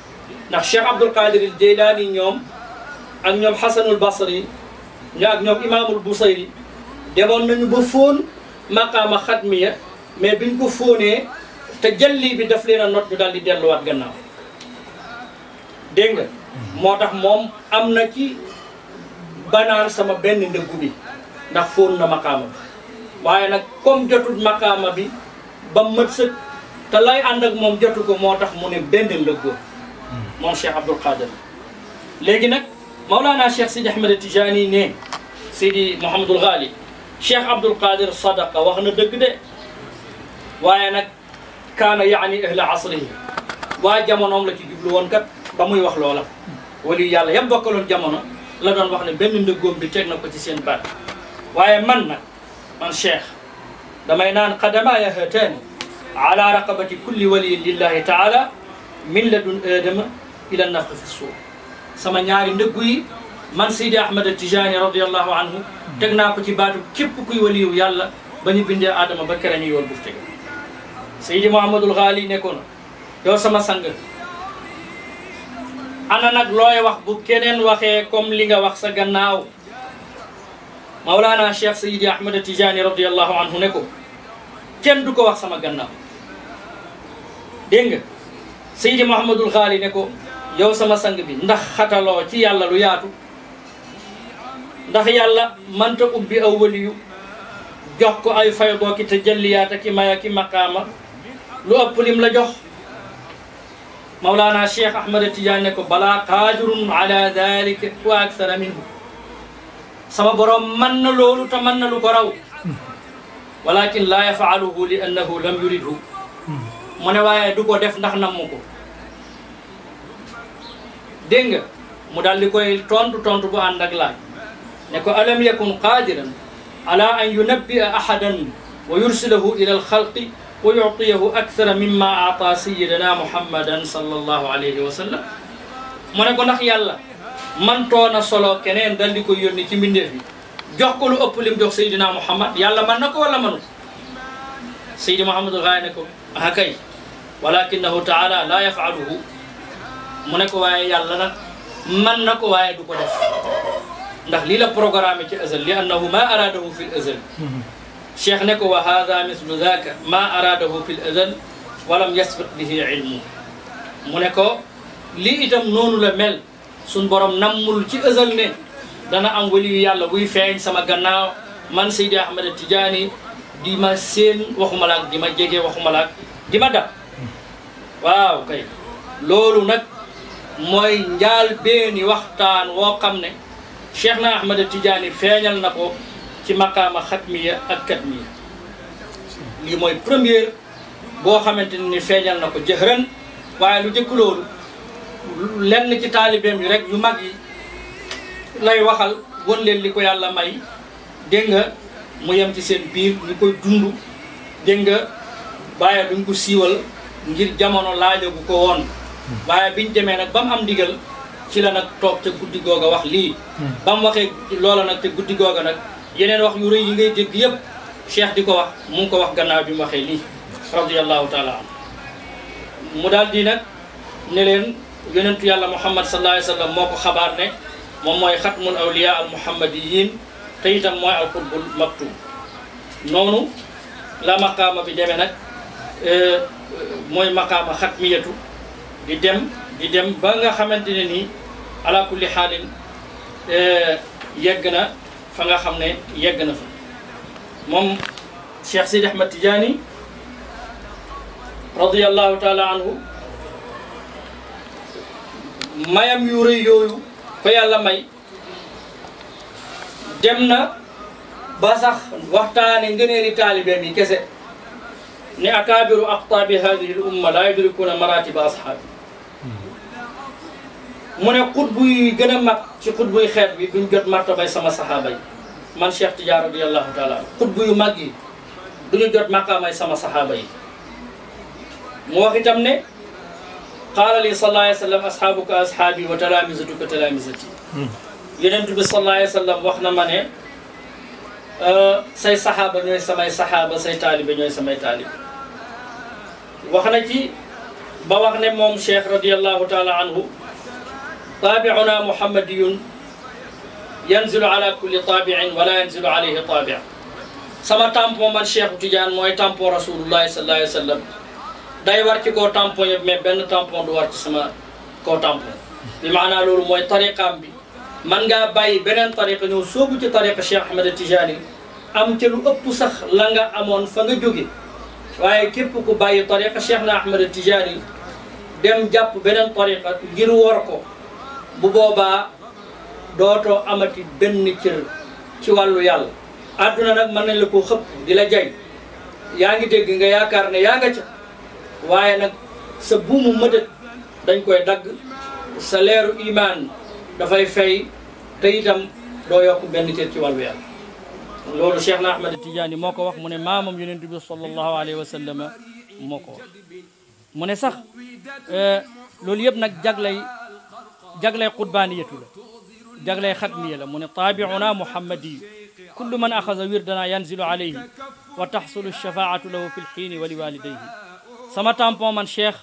ndax Cheikh Abdul Qadir al Jeylaani ñoom ak ñoom Xasanul Basri ñoo ak ñoom Imaamul Busayri demoon nañu ba fóon maqaama xatmiya mais biñ ko fóonee te jalli bi daf leen a not ñu daal di delluwaat gannaaw dégg nga moo tax moom am na ci banaan sama benn ndëggu bi ndax fóon na maqaama bi waaye nag comme jotul maqaama bi ba mët sëkk te lay ànd ak moom jotu ko moo tax mu ne benn ndëggoo moom Cheikh Abdoul Qadir léegi nag Mawlana Cheikh Sidi Ahmed Tijani ne Sidi Mouhamadul Ghali Cheikh Abdoul Qadir sadaqa wax na dëgg de waaye nag kaana yaani ahla asrihi waa jamonoom la ci jublu woon kat ba muy wax loola wali yàlla yam bokkaloon jamono la doon wax ne benn ndëggoom bi teg na ko ci seen baat waaye man nag man Cheikh damay naan qadamaaya haataani ala raqabati kulli waliyin lillahi taala min ladun aadama ila nafxi fi suur sama ñaari ndëggu yi man Sidi Ahmed Tijani radiallahu anhu teg naa ko ci baatu képp kuy waliyu yàlla ba ñu bindee Adama ba kere ñu yool bu teg Seydi Mouhamadul Ghali nekkoon yow sama sang ana nag looy wax bu keneen waxee comme li nga wax sa gannaaw Mawlana Cheikh Seydi Ahmed Tijani radiallahu anhu ne ko kenn du ko wax sama gannaaw dégg nga Seydi Mouhamadul Ghali ne ko yow sama sang bi ndax xataloo ci yàlla lu yaatu ndax yàlla mënta ubbi aw waliyu jox ko ay faydoo ki tajalliyaat ki maya ki maqaama lu ëpp lim la jox Mawlana Cheikh Ahmed Tidiane ne ko balaa qaadirun ala dalika wa akthara minhu sama borom mën na loolu te mën na lu ko raw walakin laa yafaaluhu li annahu lam yuridhu mu ne waaye du ko def ndax nammu ko dégg nga mu daal di koy tontu bu ànd ak laaj ne ko alam yakun qadiran ala an yunabbia ahadan wa yursilahu ila alxalqi wa yuctiyahu akthara mimma aata sayidana muhammadan sallallahu alayhi wa sallam mu ne ko ndax yàlla man toona solo keneen dal di koy yónni ci mbindeef yi jox ko lu ëpp lim jox sayidina muhammad yàlla man na ko wala manu sayidi muhammadul Ghali ne ko ah kay walakinahu taala la yafaluhu mu ne ko waaye yàlla nag man na ko waaye du ko def ndax lii la programme ci azal li annahu ma aradahu fi l azal cheikh ne ko wa hada mislu daka ma aradahu fi l azal walam yasbiq bihi ilmu mu ne ko lii itam noonu la mel suñ borom nammul ci azal ne dana am waliyu yàlla buy feeñ sama gannaaw man Seydi Ahmed Tidiane di ma seen waxuma laak di ma jege waxuma laak di ma dab waaw kay loolu nag mooy njaal beeni waxtaan woo xam ne Cheikh na Ahmed Tidiane feeñal na ko ci maqaama xatmiya ak katmiya lii mooy première boo xamante ni feeñal na ko jëhran waaye lu jëkk loolu lenn ci taalibeem yi rek yu mag yi lay waxal won leen li ko yàlla may dégg nga mu yem ci seen biir ñu koy dund dégg nga bàyyi duñ ko siiwal ngir jamono laajagu ko woon waaye biñ demee nag ba mu am ndigal ci la nag toog te guddi googa wax lii ba mu waxee loola nag te guddi googa nag yeneen wax yu rëy yi ngay dégg yëpp cheikh di ko wax mu ngi ko wax gannaaw bi mu waxee lii radiyallahu taala an mu daal di nag ne leen yonentu yàlla muhammad sallallahu alayhi wa sallam moo ko xabaar ne moom mooy xatmul awliya al muhammadiyin te itam mooy al qutbul maktum noonu la maqaama bi demee nag mooy maqaama xatmiyatu di dem ba nga xamante ne nii ala kulli xaalin yegg na fa nga xam ne yegg na fa moom Cheikh Sidi Ahmed Tidiane radiyallahu taala anhu mayam yu rëy yooyu ko yàlla may dem na ba sax waxtaane ngëneeli taalibeem yi kese ne akaabiru aqtaabi hadihi l umma laa yudrikuuna maratiba ashaabi mu ne xutbu yi gën a mag ci xutbu yi xeet bi duñ jot martabay sama saxaaba yi man Cheikh Tidiane radiyallahu taala xutbu yu mag yi duñu jot maqaamay sama saxaaba yi mu wax itam ne qaala li sallallahu alayhi wa sallam ashaabuka ashaabi wa talaamisatuka talaamisati yonent bi sallallahu alayhi wa sallam wax na ma ne say saxaaba ñooy samay saxaaba say taalibe ñooy samay taalibe wax na ci ba wax ne moom Cheikh radiyallahu taala anhu taabi'una muhammadiyun yanzilu ala kulli taabi'in wala yanzilu alayhi taabi' sama tampon man Cheikh Tidiane mooy tampon rasulullahi sallallahu alayhi wa sallam day war ci koo tampon yëpp mais benn tampon du war ci sama koo tampon bi maanaa loolu mooy tariqaam bi man ngaa bàyyi beneen tariqa ñëw soobu ci tariqa Cheikh Ahmed Tidiane am ca lu ëpp sax la nga amoon fa nga jóge waaye képp ku bàyyi tariqa Cheikh na Ahmed Tidiane dem jàpp beneen tariqa ngir wor ko bu boobaa dootoo amati benn cër ci wàllu yàlla àdduna nag mën nañ la koo xëpp di la jay yaa ngi dégg nga yaakaar ne yaa nga ca waaye nag sa buumu mëdët dañ koy dagg sa leeru imaan dafay fay te itam doo yokk benn cër ci wàllu yàlla loolu Cheikh na Ahmed Tidiane moo ko wax mu ne maamam yonent bi sallallahu alayhi wa sallam moo ko wax mu ne sax loolu yëpp nag jaglay qutbaaniyatu la jaglay xatmiya la mu ne taabiuna muhammadi kullu man axasa wirdana yanzilu alayhi wa taxsulu shafaatu lahu fi lxiini wa li walidayhi sama tampon man cheikh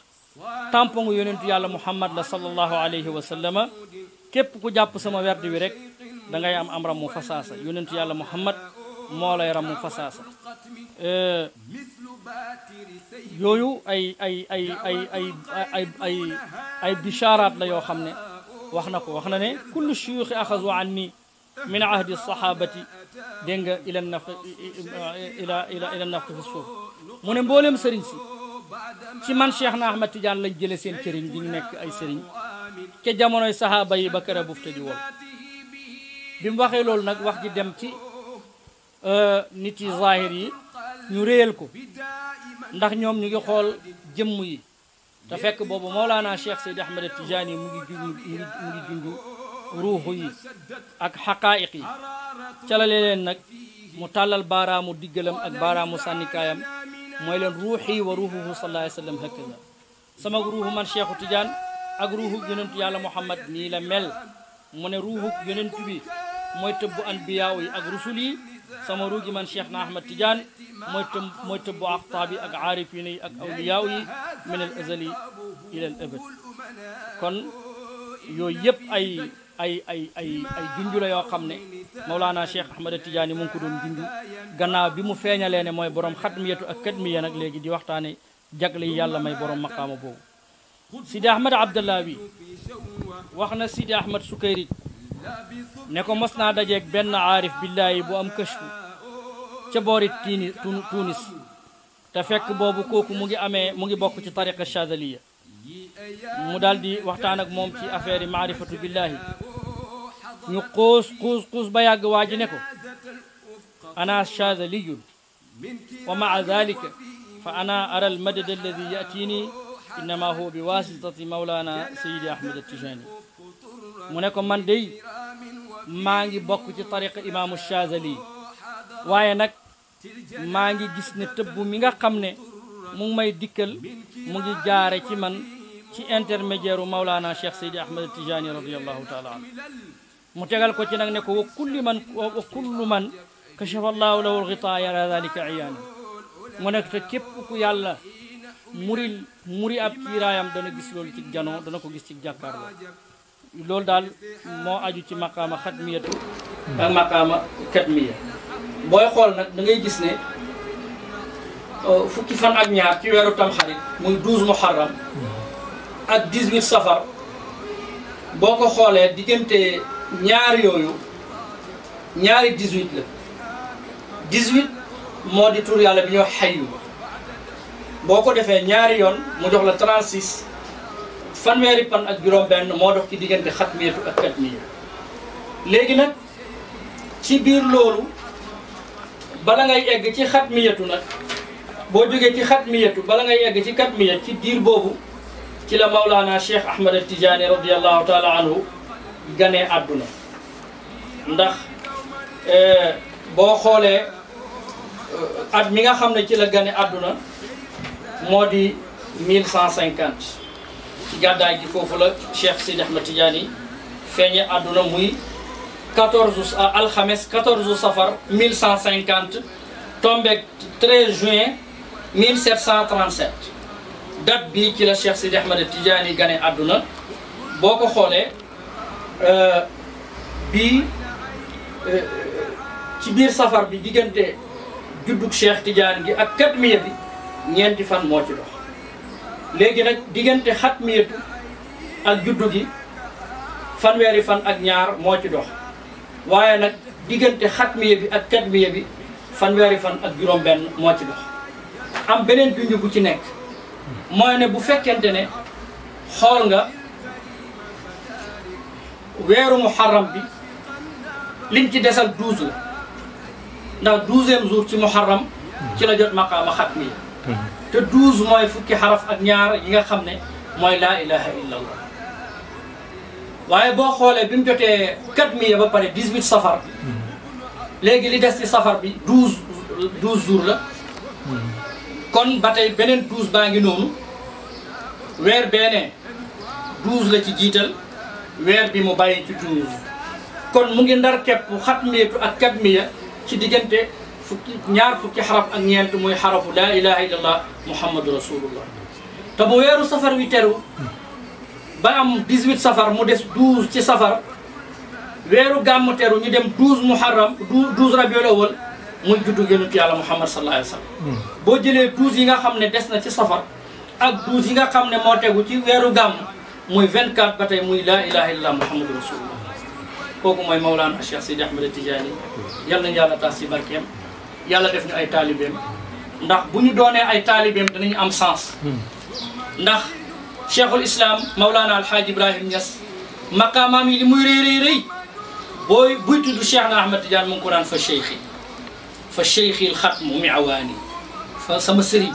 tampon ngu yonentu yàlla muhammad la sallallahu alayhi wa sallama képp ku jàpp sama werd wi rek da ngay am ramu fasaasa yonentu yàlla muhammad moo lay ramu fasaasa yooyu ay bicharaat la yoo xam ne wax na ko wax na ne kullu shuyuxi axasu anni min ahdi sahabati dégg nga ila nafti fi suuf mu ne mboolem sëriñ si ci man Cheikh na Ahmed Tidiane lañ jële seen cëriñ di nekk ay sëriñ ca jamonoy sahaaba yi ba kër bufte ji wol bi mu waxee loolu nag wax ji dem ci nit yi zahir yi ñu réyal ko ndax ñoom ñu ngi xool jëmm yi te fekk boobu Mawlana Cheikh Seydi Ahmed Tidiane mu ngi junju ruuxu yi ak xaqaa'iq yi calale leen nag mu tàllal baaraamu diggalam ak baaraamu sànnikaayam mooy leen ruuxi wa ruuxuhu sallallahu alayhi wa sallam hakaza sama ruuxu man Cheikhu Tidiane ak ruuxu yonentu yàlla Muhammad nii la mel mu ne ruuxu yonentu bi mooy tëbbu anbiyaaw yi ak rusul yi sama ruugi man Cheikh na Ahmed Tidiane mooy tëbbu aqtaab yi ak aarifina yi ak awliyaaw yi min al azali ila al abad kon yooyu yëpp ay junju la yoo xam ne Mawlana Cheikh Ahmed Tidiane mu ngi ko doon junju gannaaw bi mu feeñalee ne mooy borom xatmiyatu ak kadmiya nag léegi di waxtaane jagle yi yàlla may borom maqaama boobu Sidi Ahmed Abdallawi wax na Sidi Ahmed Sukayri ne ko mos naa dajeeg benn aarif billahi bu am kashfu ca boori Tunis te fekk boobu kooku mu ngi bokk ci tariqa Chadaliya mu daal di waxtaan ak moom ci affaire yi maarifatu billahi ñu xuus ba yàgg waa ji ne ko ana Chadaliyun wa maa dalika fa ana ara al madad alladi yatini innama huwa bi wasitati Mawlana Seydi Ahmed Tijani mu ne ko man dey maa ngi bokk ci tariqa imaamu Chazali waaye nag maa ngi gis ne tëbb mi nga xam ne mu ngi may dikkal mu ngi jaare ci man ci intermédiaire u Mawlana Cheikh Seydi Ahmed Tijani radiallahu taala anhu mu tegal ko ci nag ne ko wa kullu man kashafa allahu lahu alxitaa yara dalika iyaana mu nekk te képp ku yàlla muri ab kiiraayam dana gis loolu ci janoo dana ko gis ci jàkkaarloo loolu daal moo aju ci maqaama xatmiyatu ak maqaama katmiya booy xool nag da ngay gis ne fukki fan ak ñaar ci weeru tamxarit muy 12 muharram ak 18 safar boo ko xoolee diggante ñaar yooyu ñaari 18 la 18 moo di tur yàlla bi ñoo xayyu boo ko defee ñaari yoon mu jox la 36 fanweeri pan ak juróom-benn moo dox ci diggante xatmiyatu ak katmiya léegi nag ci biir loolu bala ngay egg ci xatmiyatu nag boo jógee ci xatmiyatu bala ngay egg ci katmiya ci diir boobu ci la Mawlana Cheikh Ahmed Tidiane radiallahu taala anhu ganee àdduna ndax boo xoolee at mi nga xam ne ci la gane àdduna moo di 1150 ci gàddaay gi foofu la Cheikh Sidi Ahmed Tidiane feeñe àdduna muy 14 alxames 14 safar 1150 tombeeg 13 juin 1737 date bi ci la Cheikh Sidi Ahmed Tidiane gane àdduna boo ko xoolee bii ci biir safar bi diggante juddug Cheikh Tidiane gi ak katmiya bi ñeenti fan moo ci dox léegi nag diggante xatmiyatu ak juddu gi fanweeri fan ak ñaar moo ci dox waaye nag diggante xatmiya bi ak katmiya bi fanweeri fan ak juróom-benn moo ci dox am beneen junj bu ci nekk mooy ne bu fekkente ne xool nga weeru muharram bi liñ ci desal 12 la ndax 12e jour ci muharram ci la jot maqaama xatmiya te 12 mooy fukki xaraf ak ñaar yi nga xam ne mooy laa ilaha illa allah waaye boo xoolee bi mu jotee katmiya ba pare 18 safar léegi li des ci safar bi 12 jours la kon ba tey beneen 12 baa ngi noonu weer beneen 12 la ci jiital weer bi mu bàyyi ci 12 kon mu ngi ndar kepp xatmiyatu ak katmiya ci diggante ñaar fukki xaraf ak ñeent muy xarafu laa ilaha illallah muhammadu rasulullah te bu weeru safar wi teru ba am 18 safar mu des 12 ci safar weeru gàmmu teru ñu dem 12 muharram 12 rabiul awwal muy juddu yonent yàlla muhammad sallallahu alayhi wa sallam boo jëlee 12 yi nga xam ne des na ci safar ak 12 yi nga xam ne moo tegu ci weeru gàmm muy 24 ba tey muy laa ilaha illallah muhammadu rasulullah kooku mooy Mawlana Cheikh Sidi Ahmed Tidiane yal nañu yàlla taas ci barkeem yàlla def ñu ay taalibeem ndax bu ñu doonee ay taalibeem danañu am sens ndax cheikhul islam Mawlana Alhaaj Ibrahim Niass maqaamaam yi li muy rëy buy tudd Cheikh na Ahmed Tidiane mu ngi ko naan fa cheikhi l xatmu miawaani fa sama sëriñ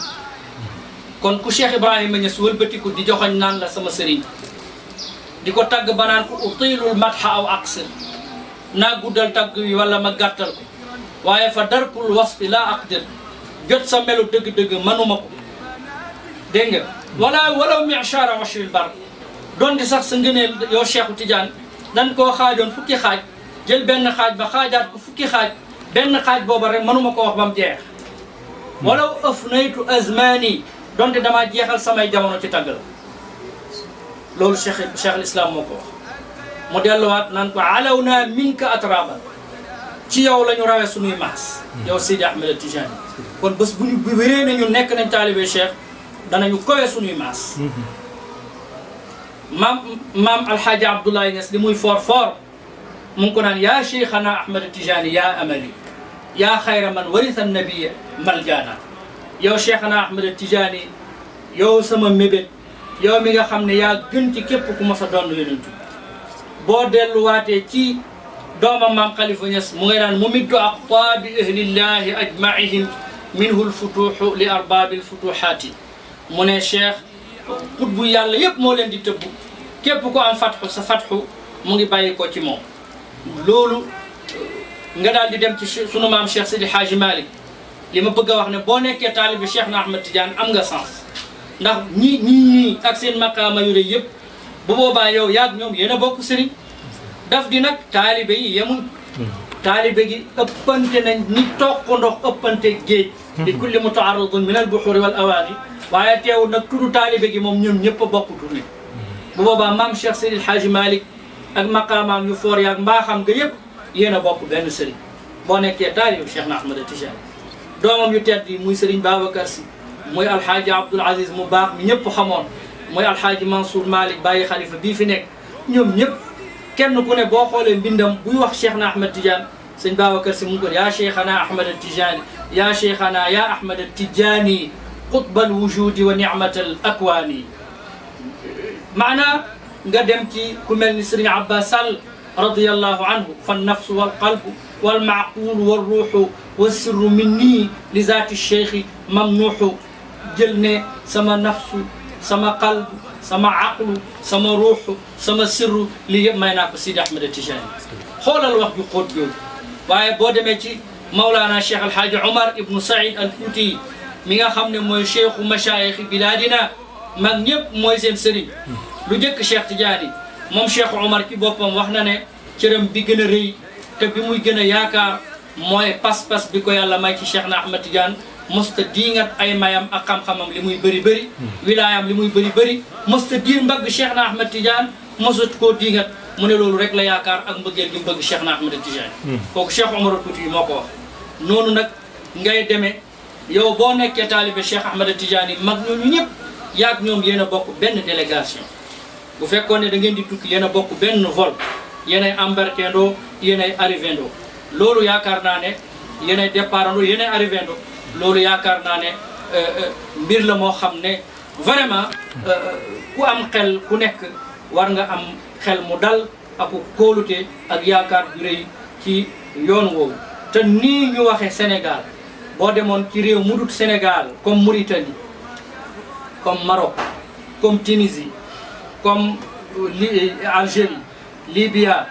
kon ku Cheikh Ibrahima Niass wëlbatiku di joxoñ naan la sama sëriñ di ko tagg ba naan ko utilul madha aw aqsir naa guddal tagg wi wala ma gàttal ko waaye fa darkul wasfi laa aqdir jot sa melu dëgg-dëgg manuma ko dégg nga walaw mi'shara washril bar doon di sax sa ngëneel yow Cheikhu Tidiane dañ koo xaajoon fukki xaaj jël benn xaaj ba xaajaat ko fukki xaaj benn xaaj booba rek manuma ko wax ba mu jeex walaw afnaytu azmani donte damaa jeexal samay jamono ci tagg la loolu cheikh al islam moo ko wax mu delluwaat naan ko alaw naa minka atraban ci yow la ñu rawee suñuy maas yow Sidi Ahmed Tijani kon bés bu ñu wéree ne ñu nekk nañ taalibe cheikh danañu kowee suñuy maas maam alhaaji Abdoulaye Niass li muy fort mu ngi ko naan yaa cheikhana Ahmed Tijani yaa amali yaa xayra man warisa nabiya maljaana yow cheikhana Ahmed Tijani yow sama mébét yow mi nga xam ne yaa gën ci képp ku mos a doon yonentu boo delluwaatee ci doomam maam Khalifa Niass mu ngay naan mumiddu aqtaabi ahlillahi ajmaihim minhu lfutuhu li arbaabi lfutuhaati mu ne cheikh xutbu yàlla yépp moo leen di tëbb képp ku am fatxu sa fatxu mu ngi bàyyi ko ci moom loolu nga daal di dem ci sunu maam Cheikh Sidi Hadji Malick li ma bëgg a wax ne boo nekkee taalibi Cheikh na Ahmed Tidiane am nga sens ndax ñii ak seen maqaama yu rëy yëpp bu boobaa yow yaag ñoom yéen a bokk sëriñ daf di nag taalibe yi yemuñ taalibe gi ëppante nañ ni toq ndox ëppante géej li kulli mutaaridin min al buxuri wal awaani waaye teewul nag tuddu taalibe gi moom ñoom ñëpp a bokk tuddi bu boobaa maam Cheikh Seydi Hadji Malick ak maqaamaam yu foor yaag mbaaxam nga yëpp yéen a bokk benn sëriñ boo nekkee taalibe Cheikh na Ahmed Tidiane doomam yu tedd yi muy sëriñ Babacar Sy muy alxaaji Abdoul Aziz mu baax mi ñëpp xamoon muy alxaaji Mansour Malick bàyyi xalifa bii fi nekk ñoom ñëpp kenn ku ne boo xoolee mbindam buy wax Cheikh na Ahmed Tidiane sëñ Babacar Sy mu ngi ko yaa cheikhana Ahmed Tidiane yaa cheikhana yaa Ahmed Tidiane qutbal wujudi wa nicmatal akwaani maanaa nga dem ci ku mel ni sëriñ Abbas Sall radiyallahu anhu fa nafsu wal qalbu wal maaqulu wal ruuxu wa sirru minni li zaati cheikhi mamnuuxu jël ne sama nafsu sama qalbu sama aqlu sama ruuxu sama sirru lii yëpp may naa ko Sidi Ahmed Tijani xoolal wax ju xóot jooju waaye boo demee ci Mawlana Cheikh Alhaaji Omar ibnu Saïd al Fouti mi nga xam ne mooy cheikhu machaayixi bilaadina mag ñëpp mooy seen sëriñ lu njëkk Cheikh Tidiane moom Cheikh Omar ci boppam wax na ne cëram bi gën a rëy te bi muy gën a yaakaar mooy pas-pas bi ko yàlla may ci Cheikh na Ahmed Tidiane mosta diingat ay mayam ak xam-xamam li muy bëri bëri wilaayam li muy bëri bëri mosta diir mbagg Cheikh na Ahmed Tidiane mosut koo diingat mu ne loolu rek la yaakaar ak mbëggeel gi mbëgg Cheikh na Ahmed Tidiane kooku Cheikh Omar Fouti moo ko wax noonu nag ngay demee yow boo nekkee taalibe Cheikh Ahmed Tidiane mag ñooñu ñëpp yaag ñoom yéen a bokk benn délégation bu fekkoon ne da ngeen di tukki yéen a bokk benn vol yéenay embarqué ndoo yéenay arrivé ndoo loolu yaakaar naa ne yéenay départ ndoo yéenay arrivé ndoo loolu yaakaar naa ne mbir la moo xam ne vraiment ku am xel ku nekk war nga am xel mu dal ak kóolute ak yaakaar ju rëy ci yoon woowu. te nii ñu waxee Sénégal boo demoon ci réew mu dut Sénégal comme Mauritanie comme Maroc comme Tunisie comme Algérie Libya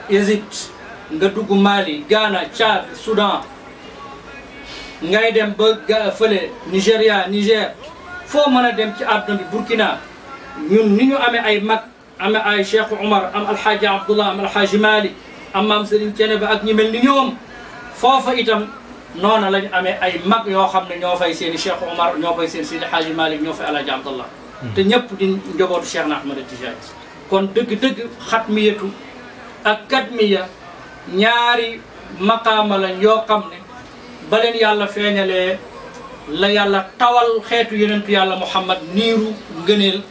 Égypte nga dugg Mali Ghana Tchad Soudan ngay dem ba fële Nigéria Niger foo mën a dem ci àdduna bi Burkina ñun ni ñu amee ay mag amee ay Cheikh Omar am alhaaji Abdullah am alhaaji Malik am maam Serigne Thiénaba ak ñi mel ni ñoom foofa itam noona lañu amee ay mag yoo xam ne ñoo fay seeni Cheikh Omar ñoo fay seen Seydi Haaji Malik ñoo fay alhaaji Abdullah te ñëpp di njabootu Cheikh na Ahmad Tijaani kon dëgg-dëgg xatmiyatu ak katmiya ñaari maqaama lañ yoo xam ne ba leen yàlla feeñalee la yàlla tawal xeetu yonentu yàlla Muhammad niiru ngëneel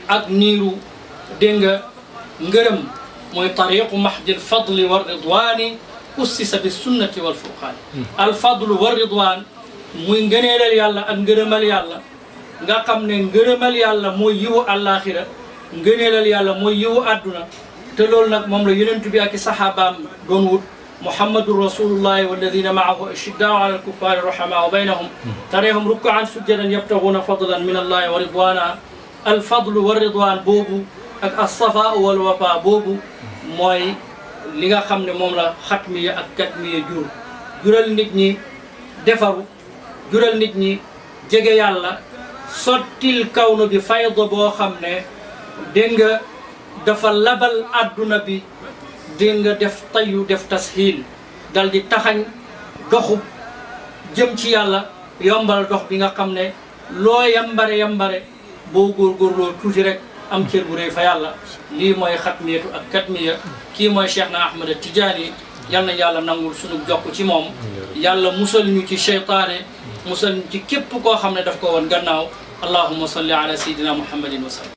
ak niiru dégg nga ngërëm mooy tariqu mahdil fadli wa ridwani ussisa bi sunnati wal furqaani al fadlu wa ridwan muy ngëneelal yàlla ak ngërëmal yàlla nga xam ne ngërëmal yàlla mooy yiwu àllaaxira ngëneelal yàlla mooy yiwu àdduna te loolu nag moom la yonent bi ak i saxaabaam doon wut muhammadu rasulullahi walladina maahu ashiddaau ala alkuffari rahamaau baynahum tarehum rukkaan sujjadan yabtaguuna fadlan min allahi wa ridwana alfadlu wa ridwan boobu ak alsafa wal wafa boobu mooy li nga xam ne moom la xatmiya ak katmiya jural nit ñi defaru jural nit ñi jege yàlla sottil kawnu bi fayda boo xam ne dégg nga dafa labal adduna bi dégg nga def tayu def tashiil dal di taxañ doxu jëm ci yàlla yombal dox bi nga xam ne loo yambare boo góorgóorloo tuuti rek am cër bu rëy fa yàlla lii mooy xatmiyatu ak katmiya kii mooy Cheikh na Ahmad Tijaani yal na yàlla nangul sunu jokk ci moom yàlla musal ñu ci seytaane musal ñu ci képp koo xam ne daf ko woon gannaaw allahumma salli ala sayyidina muhammadin wa sallam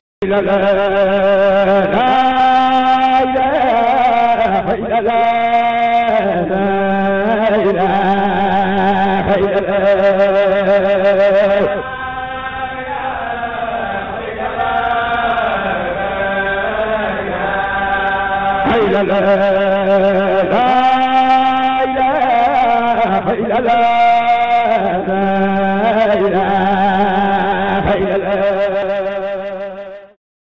la